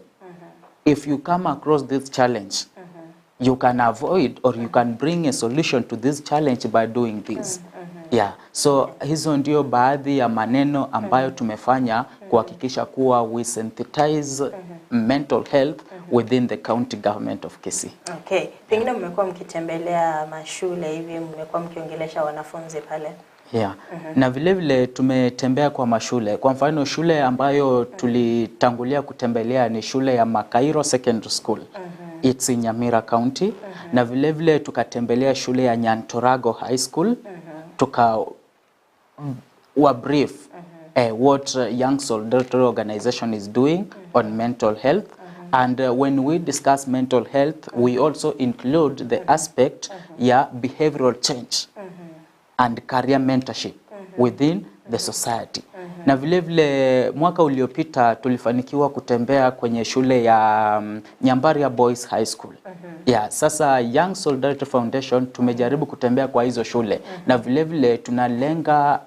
If you come across this challenge, you can avoid or you can bring a solution to this challenge by doing this. Yeah, so hizo ndio baadhi ya maneno ambayo tumefanya kuhakikisha kuwa we sensitize mental health within the county government of Kisii. Okay. Pengine mmekuwa mkitembelea mashule hivi, mmekuwa mkiongelesha wanafunzi pale. Yeah. Na vile vile tumetembea kwa mashule. Kwa mfano shule ambayo tulitangulia kutembelea ni shule ya Makairo Secondary School. It's in Nyamira County. Na vile vile tukatembelea shule ya Nyantorago High School. Tuka wa brief what Young Solidarity Organization is doing on mental health. And when we discuss mental health, we also include the aspect ya behavioral change and career mentorship within the society. Na vile vile mwaka uliopita tulifanikiwa kutembea kwenye shule ya Nyambaria Boys High School. Yeah, sasa Young Solidarity Foundation tumejaribu kutembea kwa hizo shule. Na vile vile tunalenga,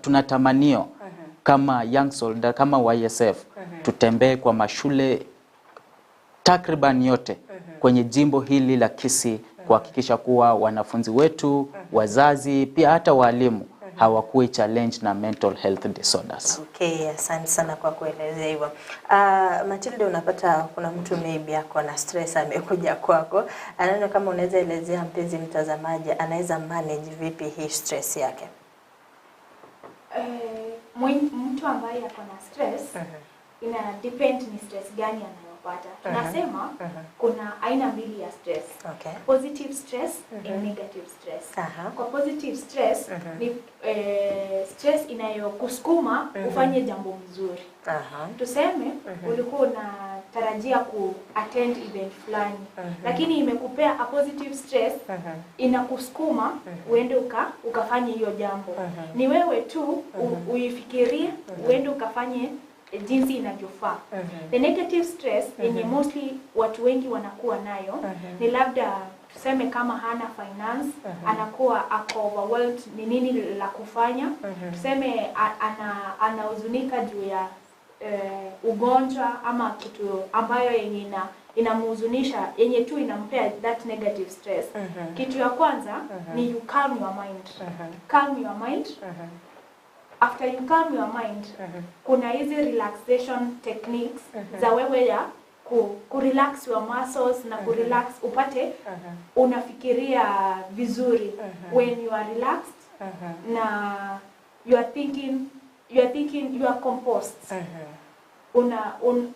tunatamanio kama Young Solidarity, kama YSF tutembee kwa mashule takriban yote kwenye jimbo hili la Kisii kuhakikisha kuwa wanafunzi wetu, wazazi, pia hata walimu hawakui challenge na mental health disorders. Okay, asante sana kwa kuelezea hivyo. Matilda, unapata kuna mtu maybe ako na stress amekuja kwako. Anaona kama unaweza elezea mpenzi mtazamaji anaweza manage vipi hii stress yake? Mtu ambaye ako na stress ina depend ni stress gani anayopata. Tunasema kuna aina mbili ya stress. Okay. Positive stress and negative stress. Kwa positive stress ni stress inayokusukuma ufanye jambo mzuri. Tuseme ulikuwa unatarajia ku attend event fulani, lakini imekupea a positive stress, inakusukuma uende ukafanye hiyo jambo. Ni wewe tu uifikirie, uende ukafanye jinsi inavyofaa. The negative stress yenye mostly watu wengi wanakuwa nayo ni labda tuseme kama hana finance, anakuwa ako overwhelmed ni nini la kufanya. Tuseme anahuzunika juu ya ugonjwa ama kitu ambayo yenye inamhuzunisha, yenye tu inampea that negative stress. Kitu ya kwanza ni you calm your mind. Calm your mind. After you calm your mind, kuna hizi relaxation techniques za wewe ya ku relax your muscles na ku relax upate unafikiria vizuri. When you are relaxed na you are thinking you are composed.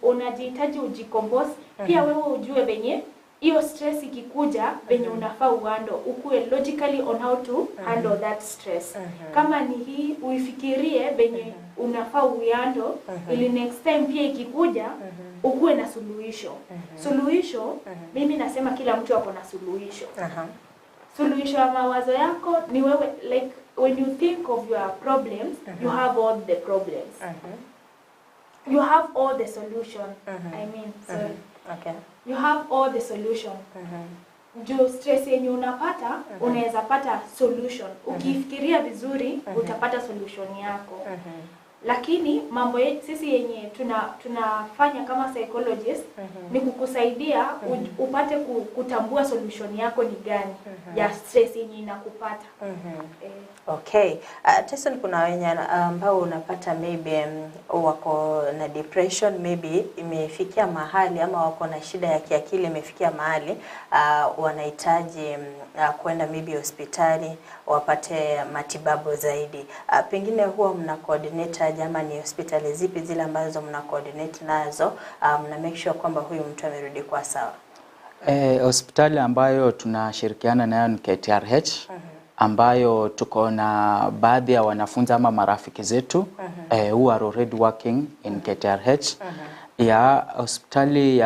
Unajihitaji ujicompose. Pia wewe ujue venye hiyo stress ikikuja venye unafaa uhandle, ukue logically on how to handle that stress. Kama ni hii uifikirie venye unafaa uhandle ili next time pia ikikuja ukue na suluhisho. Suluhisho, mimi nasema kila mtu ako na suluhisho. Suluhisho ya mawazo yako ni wewe, like when you think of your problems, you have all the problems. You have all the solution. I mean, sorry. Okay. You have all the solution. Juu stress yenye unapata, unaweza pata solution. Ukifikiria vizuri, utapata solution yako. Lakini mambo sisi yenye tunafanya kama psychologist ni kukusaidia upate kutambua solution yako ni gani ya stress yenye inakupata. Okay. Tyson, kuna wenye ambao unapata maybe wako na depression, maybe imefikia mahali ama wako na shida ya kiakili imefikia mahali wanahitaji kwenda maybe hospitali wapate matibabu zaidi. Pengine huwa mna coordinate ama ni hospitali zipi zile ambazo mna coordinate nazo, mna make sure kwamba huyu mtu amerudi kwa sawa? Hospitali ambayo tunashirikiana nayo ni KTRH, ambayo tuko na baadhi ya wanafunzi ama marafiki zetu who are already working in KTRH. Ya hospitali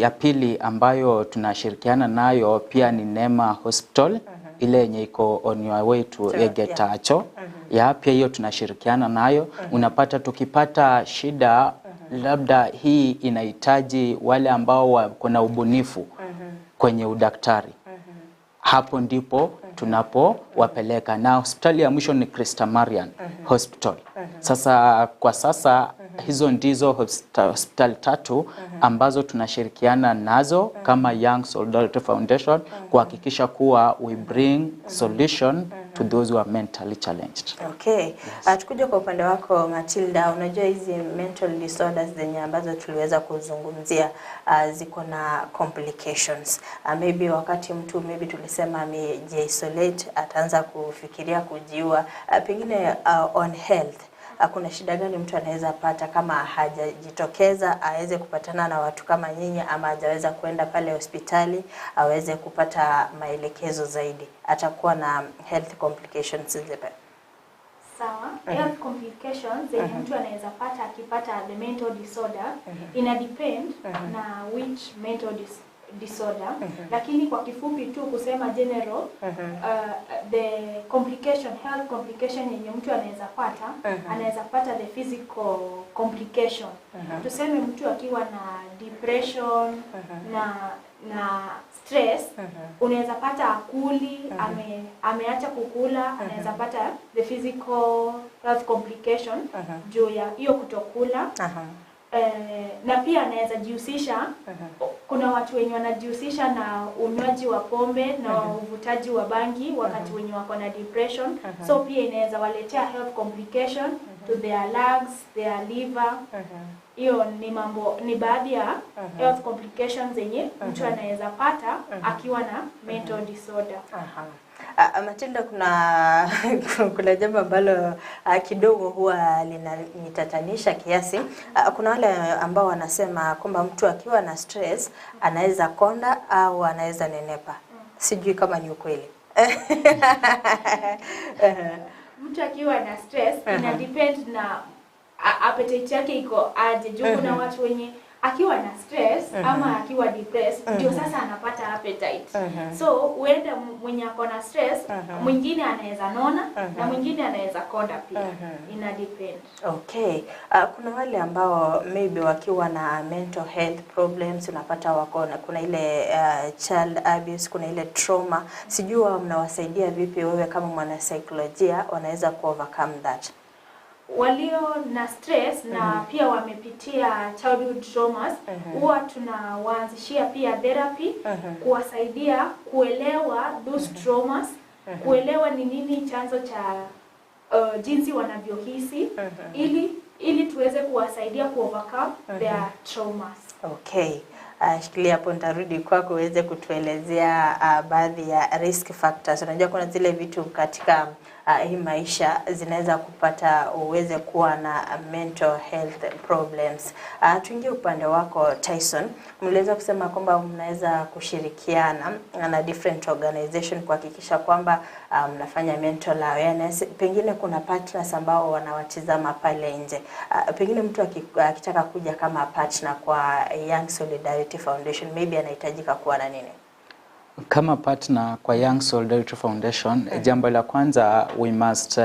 ya pili ambayo tunashirikiana nayo pia ni Nema Hospital, ile yenye iko on your way to Egetacho. Ya pia hiyo tunashirikiana nayo. Unapata tukipata shida labda hii inahitaji wale ambao wako na ubunifu kwenye udaktari, hapo ndipo tunapo wapeleka. Na hospitali ya mwisho ni Christa Marian Hospital. Sasa kwa sasa hizo ndizo hospitali tatu ambazo tunashirikiana nazo kama Young Solidarity Foundation kuhakikisha kuwa we bring solution to those who are mentally challenged. Okay. Yes. Tukuja kwa upande wako Matilda, unajua hizi mental disorders zenye ambazo tuliweza kuzungumzia ziko na complications. Maybe wakati mtu maybe tulisema amejiisolate, ataanza kufikiria kujiua, pengine on health. Kuna shida gani mtu anaweza pata kama hajajitokeza aweze kupatana na watu kama nyinyi, ama hajaweza kuenda pale hospitali aweze kupata maelekezo zaidi? Atakuwa na health complications zipi? Sawa. Health complications zenye mtu anaweza pata akipata the mental disorder ina depend na which mental disorder, lakini kwa kifupi tu kusema general, the complication, health complication yenye mtu anaweza pata, anaweza pata the physical complication. Tuseme mtu akiwa na depression na stress, unaweza pata akuli, ameacha kukula, anaweza pata the physical health complication juu ya hiyo kutokula. Na pia anaweza jihusisha, kuna watu wenye wanajihusisha na unywaji wa pombe na uvutaji wa bangi wakati wenye wako na depression. So pia inaweza waletea health complication to their lungs, their liver. Hiyo ni mambo, ni baadhi ya health complications zenye mtu anaweza pata akiwa na mental disorder. Matilda, kuna jambo ambalo kidogo huwa linanitatanisha kiasi. Kuna wale ambao wanasema kwamba mtu akiwa na stress anaweza konda au anaweza nenepa. Sijui kama ni ukweli. Mtu akiwa na stress ina depend na appetite yake iko aje. Juu kuna watu wenye akiwa na stress ama akiwa depressed ndio sasa anapata appetite. So huenda mwenye ako na stress mwingine anaweza nona na mwingine anaweza konda pia. Ina depend. Okay. Kuna wale ambao maybe wakiwa na mental health problems unapata wako na kuna ile child abuse, kuna ile trauma. Sijui mnawasaidia vipi wewe kama mwanasaikolojia wanaweza ku overcome that? Walio na stress na pia wamepitia childhood traumas, huwa tunawaanzishia pia therapy kuwasaidia kuelewa those traumas, kuelewa ni nini chanzo cha jinsi wanavyohisi, ili tuweze kuwasaidia ku overcome their traumas. Okay. Shikilia hapo, nitarudi kwako uweze kutuelezea baadhi ya risk factors. Unajua kuna zile vitu katika hii maisha zinaweza kupata uweze kuwa na mental health problems. Tuingie upande wako Tyson. Mliweza kusema kwamba mnaweza kushirikiana na different organization kuhakikisha kwamba mnafanya mental awareness. Pengine kuna partners ambao wanawatizama pale nje. Pengine mtu akitaka kuja kama partner kwa Young Solidarity Foundation, maybe anahitajika kuwa na nini? Kama partner kwa Young Solidarity Foundation, jambo la kwanza, we must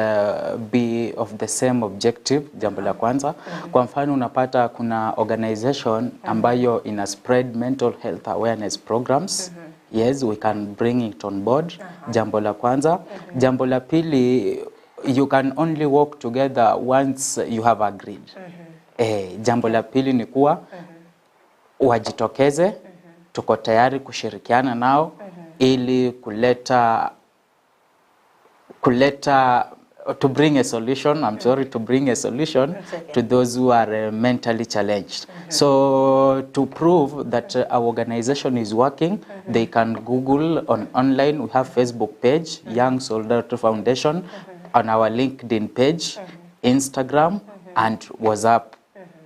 be of the same objective. Jambo la kwanza, kwa mfano unapata kuna organization ambayo ina spread mental health awareness programs. Yes, we can bring it on board. Jambo la kwanza. Jambo la pili, you can only work together once you have agreed. Jambo la pili ni kuwa wajitokeze, tuko tayari kushirikiana nao ili kuleta to bring a solution, I'm sorry, to bring a solution to those who are mentally challenged. So to prove that our organization is working, they can Google on online. We have Facebook page, Young Solidarity Foundation, on our LinkedIn page, Instagram, and WhatsApp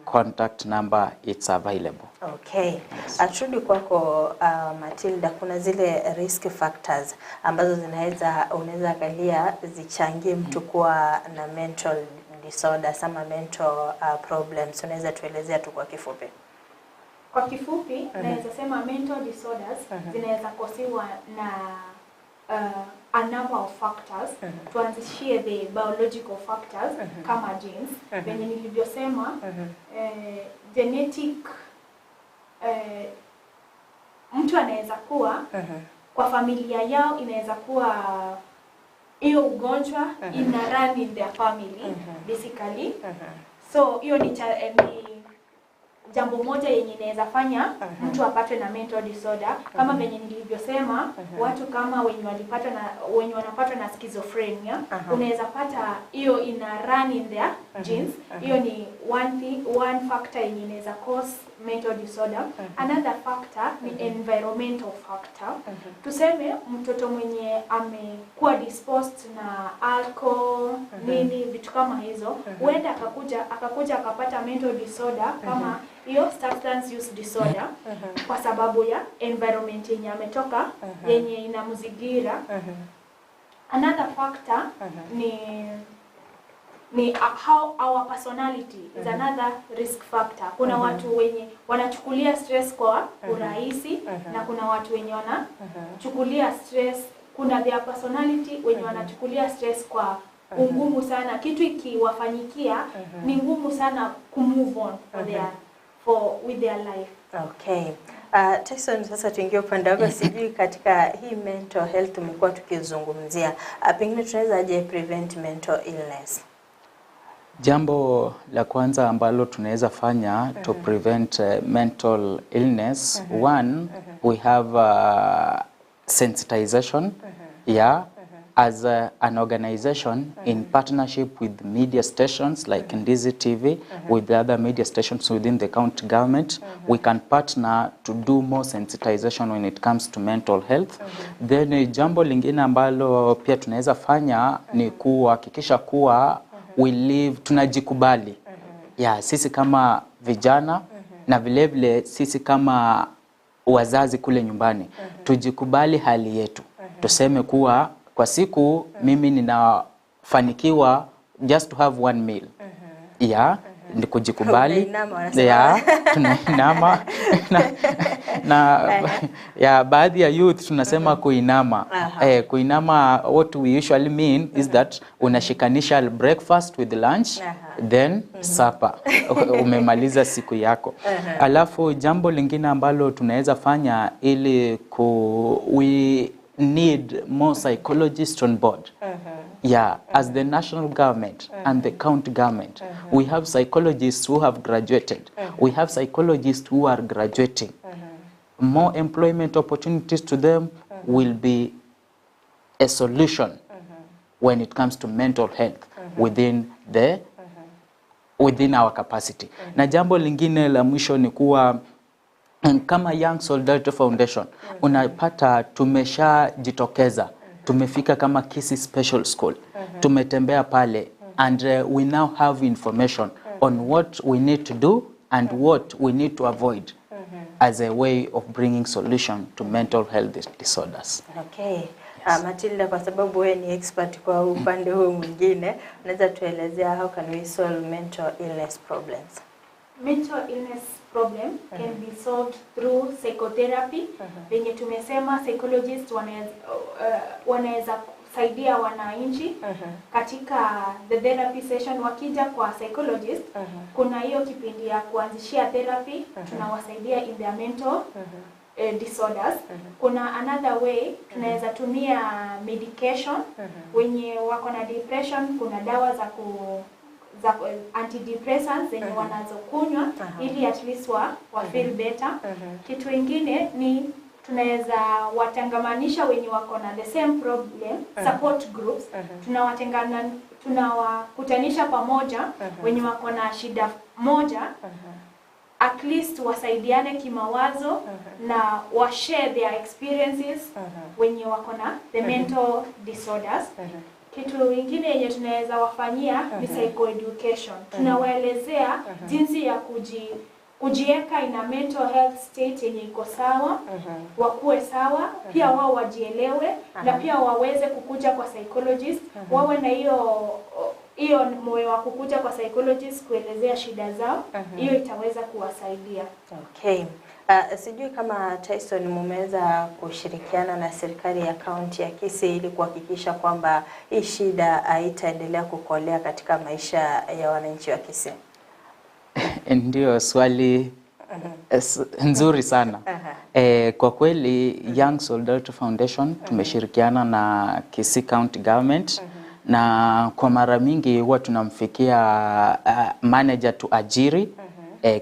contact number, it's available. Okay. Aturudi kwako Matilda, kuna zile risk factors ambazo zinaweza unaweza angalia zichangie mtu kuwa na mental disorders ama mental problems. Unaweza tuelezea tu kwa kifupi? Kwa kifupi, naweza sema mental disorders zinaweza causiwa na a number of factors. Tuanzishie the biological factors kama genes. Venye nilivyosema, genetic, mtu anaweza kuwa kwa familia yao inaweza kuwa hiyo ugonjwa ina run in their family basically. So hiyo ni jambo moja yenye inaweza fanya mtu apatwe na mental disorder. Kama venye nilivyosema, watu kama wenye walipatwa na wenye wanapatwa na schizophrenia, unaweza pata hiyo ina run in their genes. Hiyo ni one thing, one factor yenye inaweza cause mental disorder. Another factor ni environmental factor. Tuseme mtoto mwenye amekuwa disposed na alcohol, nini vitu kama hizo, huenda akakuja akapata mental disorder kama hiyo substance use disorder kwa sababu ya environment yenye ametoka, yenye inamzingira. Another factor ni how our personality is another risk factor. Kuna watu wenye wanachukulia stress kwa urahisi na kuna watu wenye wanachukulia stress, kuna their personality wenye wanachukulia stress kwa ungumu sana. Kitu ikiwafanyikia ni ngumu sana kumove on for their for with their life. Okay. Tyson, sasa tuingie upande wako. Sijui katika hii mental health tumekuwa tukizungumzia, pengine tunaweza aje prevent mental illness? Jambo la kwanza ambalo tunaweza fanya to prevent mental illness, one, we have sensitization, yeah, as an organization in partnership with media stations like Ndizi TV, with the other media stations within the county government, we can partner to do more sensitization when it comes to mental health. Then jambo lingine ambalo pia tunaweza fanya ni kuhakikisha kuwa we live, tunajikubali, yeah, sisi kama vijana na vile vile sisi kama wazazi kule nyumbani, tujikubali hali yetu. Tuseme kuwa kwa siku mimi ninafanikiwa just to have one meal. Yeah, ni kujikubali. Unainama, wanasema. Yeah, tunainama na yeah, baadhi ya youth tunasema kuinama. Kuinama, what we usually mean is that unashikanisha breakfast with lunch, then supper. Umemaliza siku yako. Alafu jambo lingine ambalo tunaweza fanya ili we need more psychologists on board. Yeah, as the national government and the county government, we have psychologists who have graduated. We have psychologists who are graduating. More employment opportunities to them will be a solution when it comes to mental health within our capacity. Na jambo lingine la mwisho ni kuwa kama Young Solidarity Foundation, unapata tumeshajitokeza, tumefika kama Kisii Special School, tumetembea pale and we now have information on what we need to do and what we need to avoid as a way of bringing solution to mental health disorders. Okay. Matilda, kwa sababu wewe ni expert kwa upande huu mwingine, unaweza tuelezea how can we solve mental illness problems? Mental illness problem can be solved through psychotherapy. Venye tumesema, psychologist wanaweza kusaidia wananchi katika the therapy session. Wakija kwa psychologist, kuna hiyo kipindi ya kuanzishia therapy, tunawasaidia in their mental disorders. Kuna another way tunaweza tumia medication. Wenye wako na depression, kuna dawa za antidepressants zenye wanazokunywa ili at least wa feel better. Kitu ingine ni tunaweza watangamanisha wenye wako na the same problem, support groups. Tunawatengana, tunawakutanisha pamoja wenye wako na shida moja, at least wasaidiane kimawazo na wa share their experiences wenye wako na the mental disorders. Kitu ingine yenye tunaweza wafanyia ni psychoeducation. Tunawaelezea jinsi ya kujieka in a mental health state yenye iko sawa, wakuwe sawa, pia wao wajielewe na pia waweze kukuja kwa psychologist, wawe na hiyo moyo wa kukuja kwa psychologist kuelezea shida zao. Hiyo itaweza kuwasaidia. Okay. Sijui kama Tyson mumeweza kushirikiana na serikali ya kaunti ya Kisii ili kuhakikisha kwamba hii shida haitaendelea kukolea katika maisha ya wananchi wa Kisii. Ndio, swali nzuri sana. Kwa kweli Young Solidarity Foundation tumeshirikiana na Kisii County Government na kwa mara mingi huwa tunamfikia manager Tuajiri.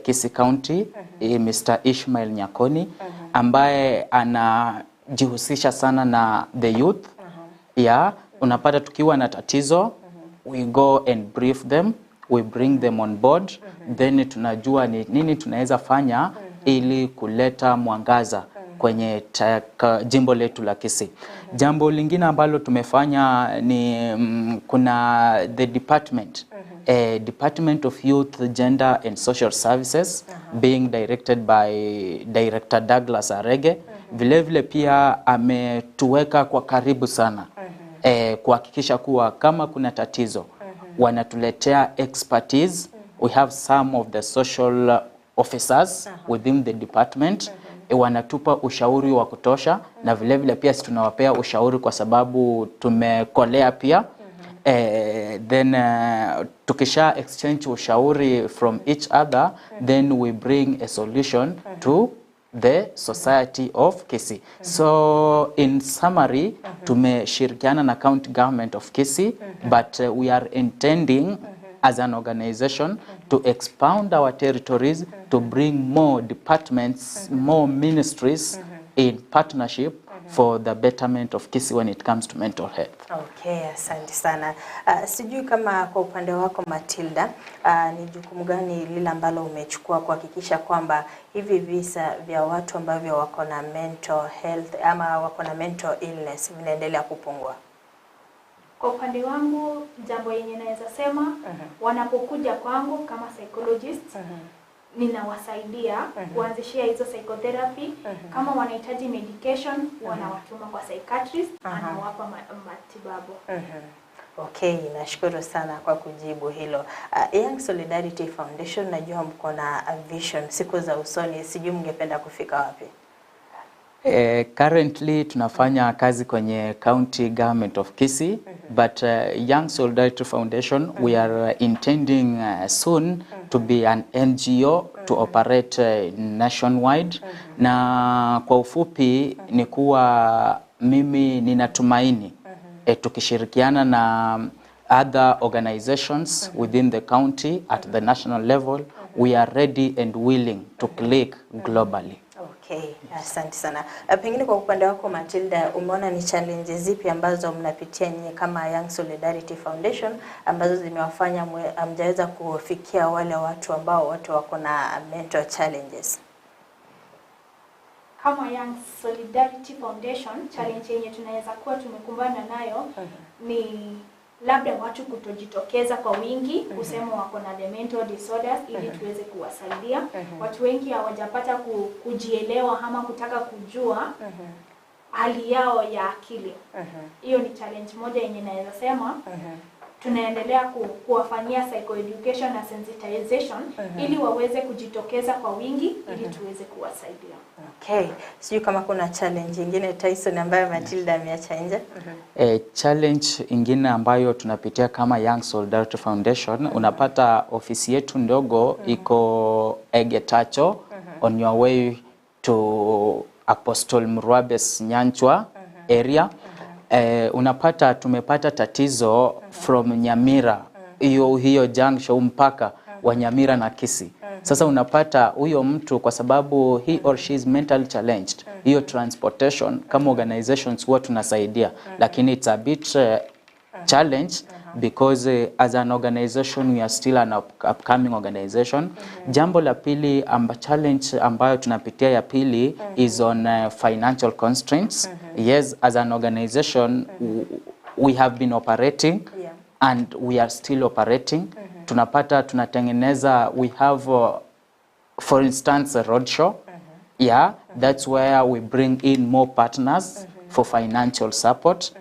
Kisii County, Mr. Ishmael Nyakoni, ambaye anajihusisha sana na the youth. Yeah, unapata tukiwa na tatizo, we go and brief them, we bring them on board, then tunajua ni nini tunaweza fanya ili kuleta mwangaza kwenye jimbo letu la Kisii. Jambo lingine ambalo tumefanya ni kuna the department, Department of Youth, Gender and Social Services, being directed by Director Douglas Arege. Vile vile pia ametuweka kwa karibu sana kuhakikisha kuwa kama kuna tatizo wanatuletea expertise. We have some of the social officers within the department, wanatupa ushauri wa kutosha, na vile vile pia sisi tunawapea ushauri kwa sababu tumekolea pia. Then tukisha exchange ushauri from each other, then we bring a solution to the society of Kisii. So in summary, tumeshirikiana na county government of Kisii, but we are intending as an organization to expound our territories, to bring more departments, more ministries in partnership for the betterment of Kisii when it comes to mental health. Okay, asante sana. Sijui kama kwa upande wako Matilda, ni jukumu gani lile ambalo umechukua kuhakikisha kwamba hivi visa vya watu ambavyo wako na mental health ama wako na mental illness vinaendelea kupungua? Kwa upande wangu, jambo yenye naweza sema, wanapokuja kwangu kama psychologist, ninawasaidia kuanzishia hizo psychotherapy. Kama wanahitaji medication, wanawatuma kwa psychiatrist, anawapa matibabu. Okay, nashukuru sana kwa kujibu hilo. Young Solidarity Foundation, najua mko na vision siku za usoni, sijui mngependa kufika wapi? Currently tunafanya kazi kwenye county government of Kisii, but Young Solidarity Foundation, we are intending soon to be an NGO to operate nationwide. Na kwa ufupi ni kuwa mimi ninatumaini tukishirikiana na other organizations within the county at the national level, we are ready and willing to click globally. Okay, asante sana. Pengine kwa upande wako Matilda, umeona ni challenges zipi ambazo mnapitia nyinyi kama Young Solidarity Foundation ambazo zimewafanya hamjaweza kufikia wale watu ambao watu wako na mental challenges? Kama Young Solidarity Foundation, challenge yenye tunaweza kuwa tumekumbana nayo ni labda watu kutojitokeza kwa wingi kusema wako na the mental disorders ili tuweze kuwasaidia. Watu wengi hawajapata kujielewa ama kutaka kujua hali yao ya akili. Hiyo ni challenge moja yenye naweza sema tunaendelea kuwafanyia psychoeducation na sensitization ili waweze kujitokeza kwa wingi ili tuweze kuwasaidia. Okay, sijui kama kuna challenge nyingine Tyson ambayo Matilda ameacha nje. Challenge ingine ambayo tunapitia kama Young Solidarity Foundation, unapata ofisi yetu ndogo iko Egetacho, on your way to Apostle Murwabes Nyanchwa area. Unapata tumepata tatizo from Nyamira, hiyo junction mpaka wa Nyamira na Kisii. Sasa unapata huyo mtu kwa sababu he or she is mentally challenged, hiyo transportation kama organizations huwa tunasaidia, lakini it's a bit challenge because as an organization we are still an upcoming organization. Jambo la pili challenge ambayo tunapitia ya pili is on financial constraints. Yes, as an organization we have been operating and we are still operating. Tunapata tunatengeneza, we have for instance a roadshow. Yeah, that's where we bring in more partners for financial support.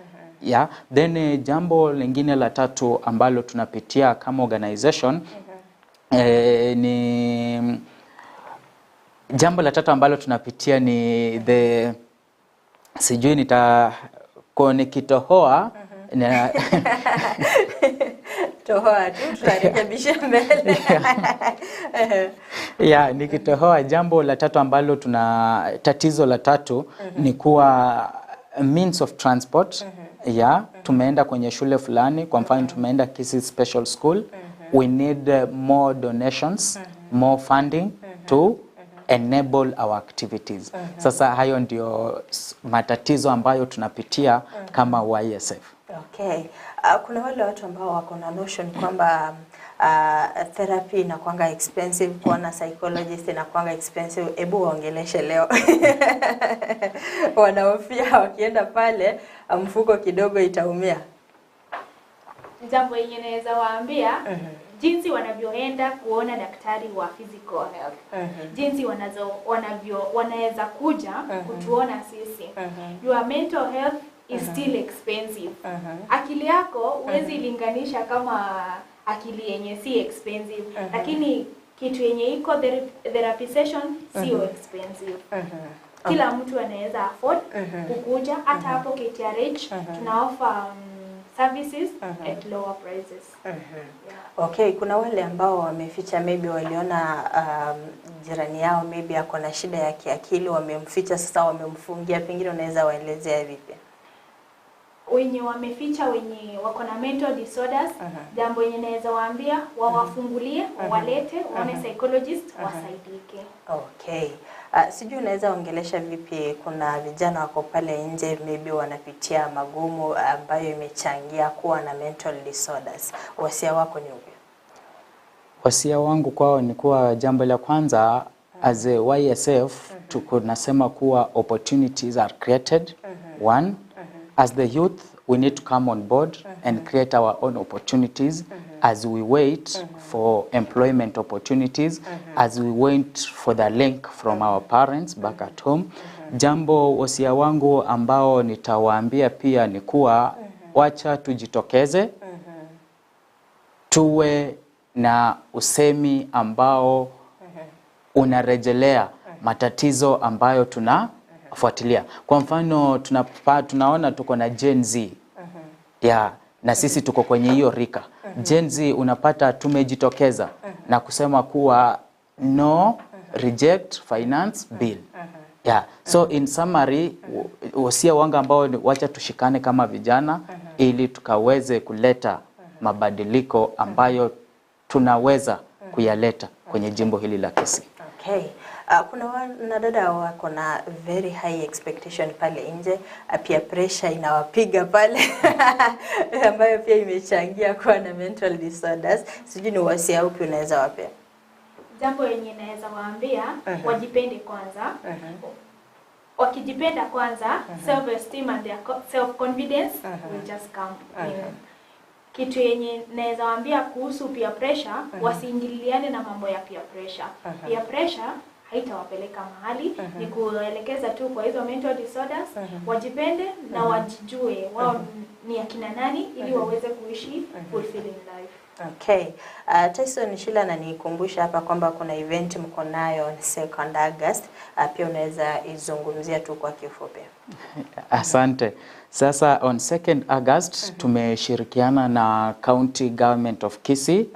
Yeah, then jambo lingine la tatu ambalo tunapitia kama organization ni jambo la tatu ambalo tunapitia ni the sijui nita nikitohoa na tohoa tu tutarekebisha mbele. Yeah, nikitohoa jambo la tatu ambalo tuna tatizo la tatu ni kuwa means of transport. Yeah, tumeenda kwenye shule fulani, kwa mfano tumeenda Kisii Special School. We need more donations more funding to enable our activities. Sasa hayo ndio matatizo ambayo tunapitia kama YSF. Okay. Kuna wale watu ambao wako na notion kwamba therapy inakuanga expensive, kuona psychologist inakuanga expensive. Ebu waongeleshe leo. Wanahofia wakienda pale mfuko kidogo itaumia. Jambo yenye naweza waambia, jinsi wanavyoenda kuona daktari wa physical health, jinsi wanaweza kuja kutuona sisi. Your mental health is still expensive. Akili yako huwezi linganisha kama akili yenye si expensive, lakini kitu yenye iko therapy session sio expensive. Kila mtu anaweza afford kukuja. Hata hapo KTRH tuna offer services at lower prices. Yeah. Okay, kuna wale ambao wameficha, maybe waliona jirani yao maybe ako na shida ya kiakili, wamemficha, sasa wamemfungia, pengine unaweza waelezea vipi? Wenye wameficha, wenye wako na mental disorders, jambo yenye naweza waambia, wawafungulie, wawalete, waone psychologist, wasaidike. Okay. Sijui unaweza ongelesha vipi, kuna vijana wako pale nje maybe wanapitia magumu ambayo imechangia kuwa na mental disorders. Wasia wako ni upi? Wasia wangu kwao ni kuwa jambo la kwanza, as a YSF tuko nasema kuwa opportunities are created. One, as the youth we need to come on board and create our own opportunities as we wait for employment opportunities, as we wait for the link from our parents back at home. Jambo wasia wangu ambao nitawaambia pia ni kuwa wacha tujitokeze, tuwe na usemi ambao unarejelea matatizo ambayo tunafuatilia. Kwa mfano tunaona tuko na Gen Z. Yeah, na sisi tuko kwenye hiyo rika. Gen Z unapata tumejitokeza na kusema kuwa no, reject finance bill. Yeah. So in summary, wasia wangu ambao ni wacha tushikane kama vijana ili tukaweze kuleta mabadiliko ambayo tunaweza kuyaleta kwenye jimbo hili la Kisii. Okay. Kuna wanadada wako na very high expectation pale nje, pia pressure inawapiga pale ambayo pia imechangia kuwa na mental disorders. Sijui ni wasia upi unaweza wapea? Jambo yenye naweza waambia, wajipende kwanza. Wakijipenda kwanza, self esteem and their self confidence will just come in. Kitu yenye naweza waambia kuhusu peer pressure, wasiingiliane na mambo ya peer pressure. Peer pressure haitawapeleka mahali, ni kuelekeza tu kwa hizo mental disorders. Wajipende na wajijue wao ni akina nani ili waweze kuishi fulfilling life. Okay. Tyson Shila ananikumbusha hapa kwamba kuna event mko nayo on 2nd August. Pia unaweza izungumzia tu kwa kifupi. Asante. Sasa on 2nd August tumeshirikiana na County Government of Kisii.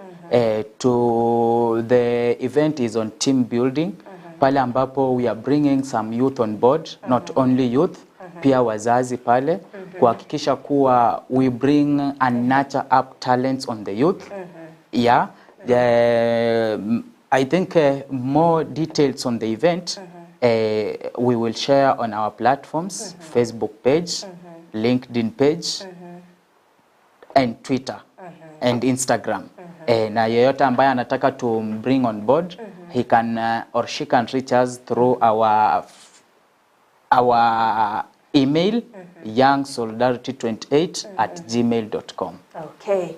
To the event is on team building, pale ambapo we are bringing some youth on board, not only youth, pia wazazi pale, kuhakikisha kuwa we bring and nurture up talents on the youth. Yeah, I think more details on the event we will share on our platforms, Facebook page, LinkedIn page, and Twitter and Instagram. Na yeyote ambaye anataka to bring on board, he can or she can reach us through our email, youngsolidarity28@gmail.com. Okay.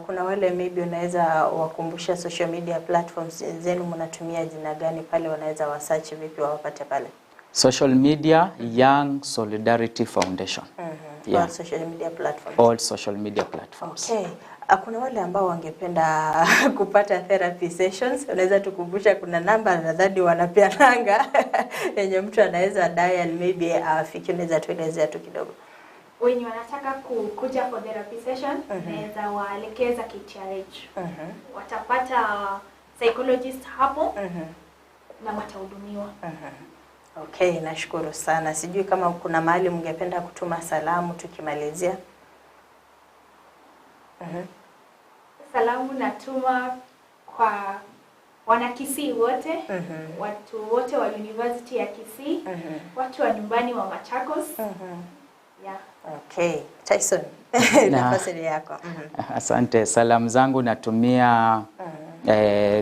Kuna wale maybe unaweza wakumbusha social media platforms zenu mnatumia jina gani pale, wanaweza wasearch vipi wawapate pale? Social media, Young Solidarity Foundation. Yeah. All social media platforms. All social media platforms. Okay. Kuna wale ambao wangependa kupata therapy sessions, unaweza tukumbusha kuna namba nadhani wanapeananga yenye mtu anaweza dial maybe afike, unaweza tuelezea tu kidogo? Wenye wanataka kuja for therapy session, naweza waelekeza KTRH. Watapata psychologist hapo na watahudumiwa. Okay, nashukuru sana. Sijui kama kuna mahali mngependa kutuma salamu tukimalizia. Salamu natuma kwa Wanakisii wote, watu wote wa University ya Kisii, watu wa nyumbani wa Machakos. Yeah. Okay, Tyson, nafasi ni yako. Asante. Salamu zangu natumia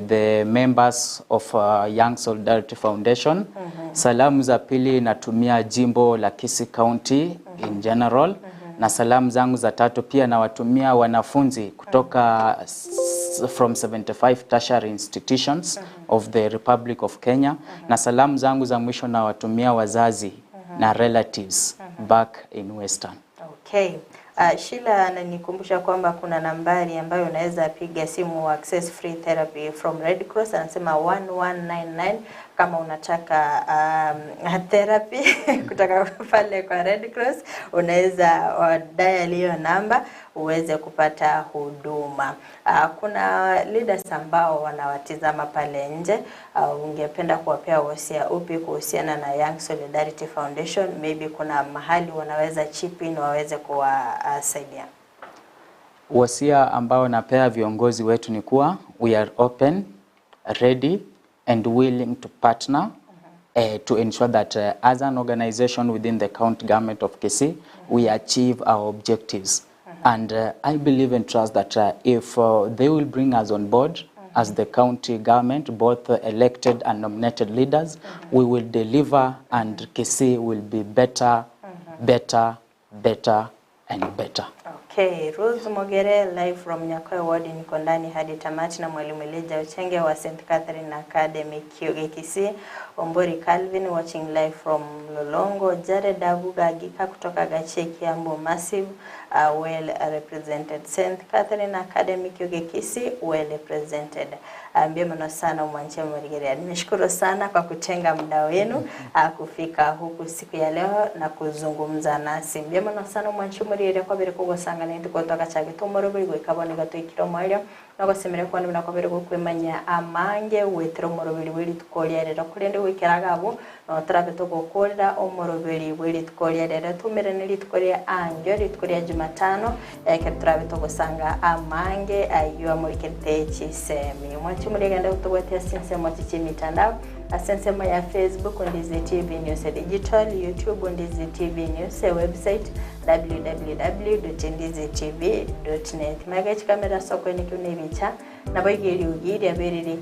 the members of Young Solidarity Foundation. Salamu za pili natumia jimbo la Kisii County in general. Na salamu zangu za tatu pia nawatumia wanafunzi kutoka from 75 tertiary institutions of the Republic of Kenya. Na salamu zangu za mwisho nawatumia wazazi na relatives back in Western. Okay. Sheila ananikumbusha kwamba kuna nambari ambayo unaweza piga simu access free therapy from Red Cross, anasema 1199 kama unataka therapy kutoka pale kwa Red Cross, unaweza dial hiyo namba uweze kupata huduma. Kuna leaders ambao wanawatizama pale nje, ungependa kuwapea wasia upi kuhusiana na Young Solidarity Foundation? Maybe kuna mahali wanaweza chip in waweze kuwasaidia. Wasia ambao napea viongozi wetu ni kuwa we are open, ready and willing to partner to ensure that as an organization within the county government of Kisii, we achieve our objectives. And I believe and trust that if they will bring us on board as the county government, both elected and nominated leaders, we will deliver and Kisii will be better, better, better and better. Okay, Rose Mogere live from Nyakoe Ward, niko ndani hadi tamati na Mwalimu Elijah Ochenge wa St. Catherine Academy Kisii, Ombori Calvin watching live from Lolongo, Jared Abuga Gika kutoka Gachie Kiambu Massive, well represented. St. Catherine Academy Kisii well represented. Ambia mno sana Mwanche Morigeria. Nimeshukuru sana kwa kutenga muda wenu kufika huku siku ya leo na kuzungumza nasi. Mbia mno sana Mwanche Morigeria kwa bere kugosanga nindi kutoka chake tumorobiri gwikabone gatwikiro mwario nagosemere kwa nibina kwa bere gukwimanya amange wetero morobiri wiri tukoria rero kurende gwikeraga abo no turabe tugukurira omorobiri wiri tukoria rero tumirane ritukoria angyo ritukoria Jumatano ke turabe tugusanga amange ayo amurikete chisemi mwachi murigenda kutugwetia sinse mwachi mitandao asensema ya Facebook Ndizi TV News Digital, YouTube Ndizi TV News, website www.ndizitv.net. Magachi kamera soko ni kiunebicha na baigeri ugiri aberiri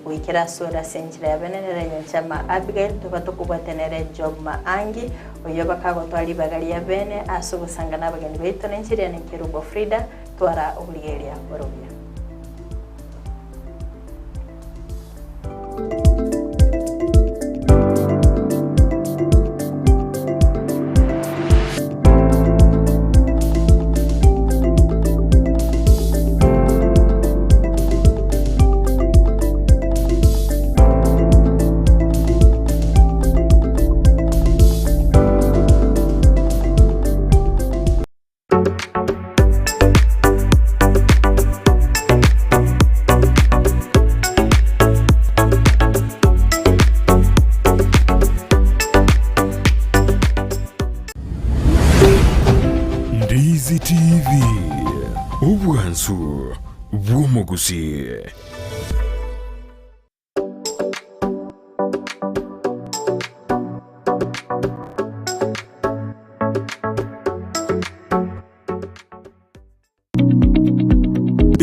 guikira sura senchira yabenenere nyanchama Abigail tubatukubwatenere Job Maangi oyo bakagotwari bagaria bene asugusanga nabageni betu nenchiria nekerubo Frida twara obuligeria orobia. Ndizi TV obwansu bw'omuguzi.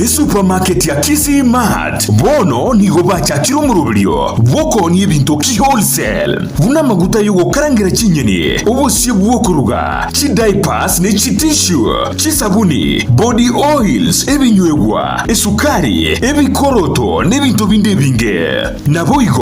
Supermarket ya Kisii Mart bono nigo bachakira omurubrio bwokoni ebinto ki wholesale buna amaguta yogokarangira chinyeni obusie bwokuruga chidiapers ne chitishu chisabuni body oils ebinywegwa esukari ebikoroto n'ebintu bindi ebinge nabo.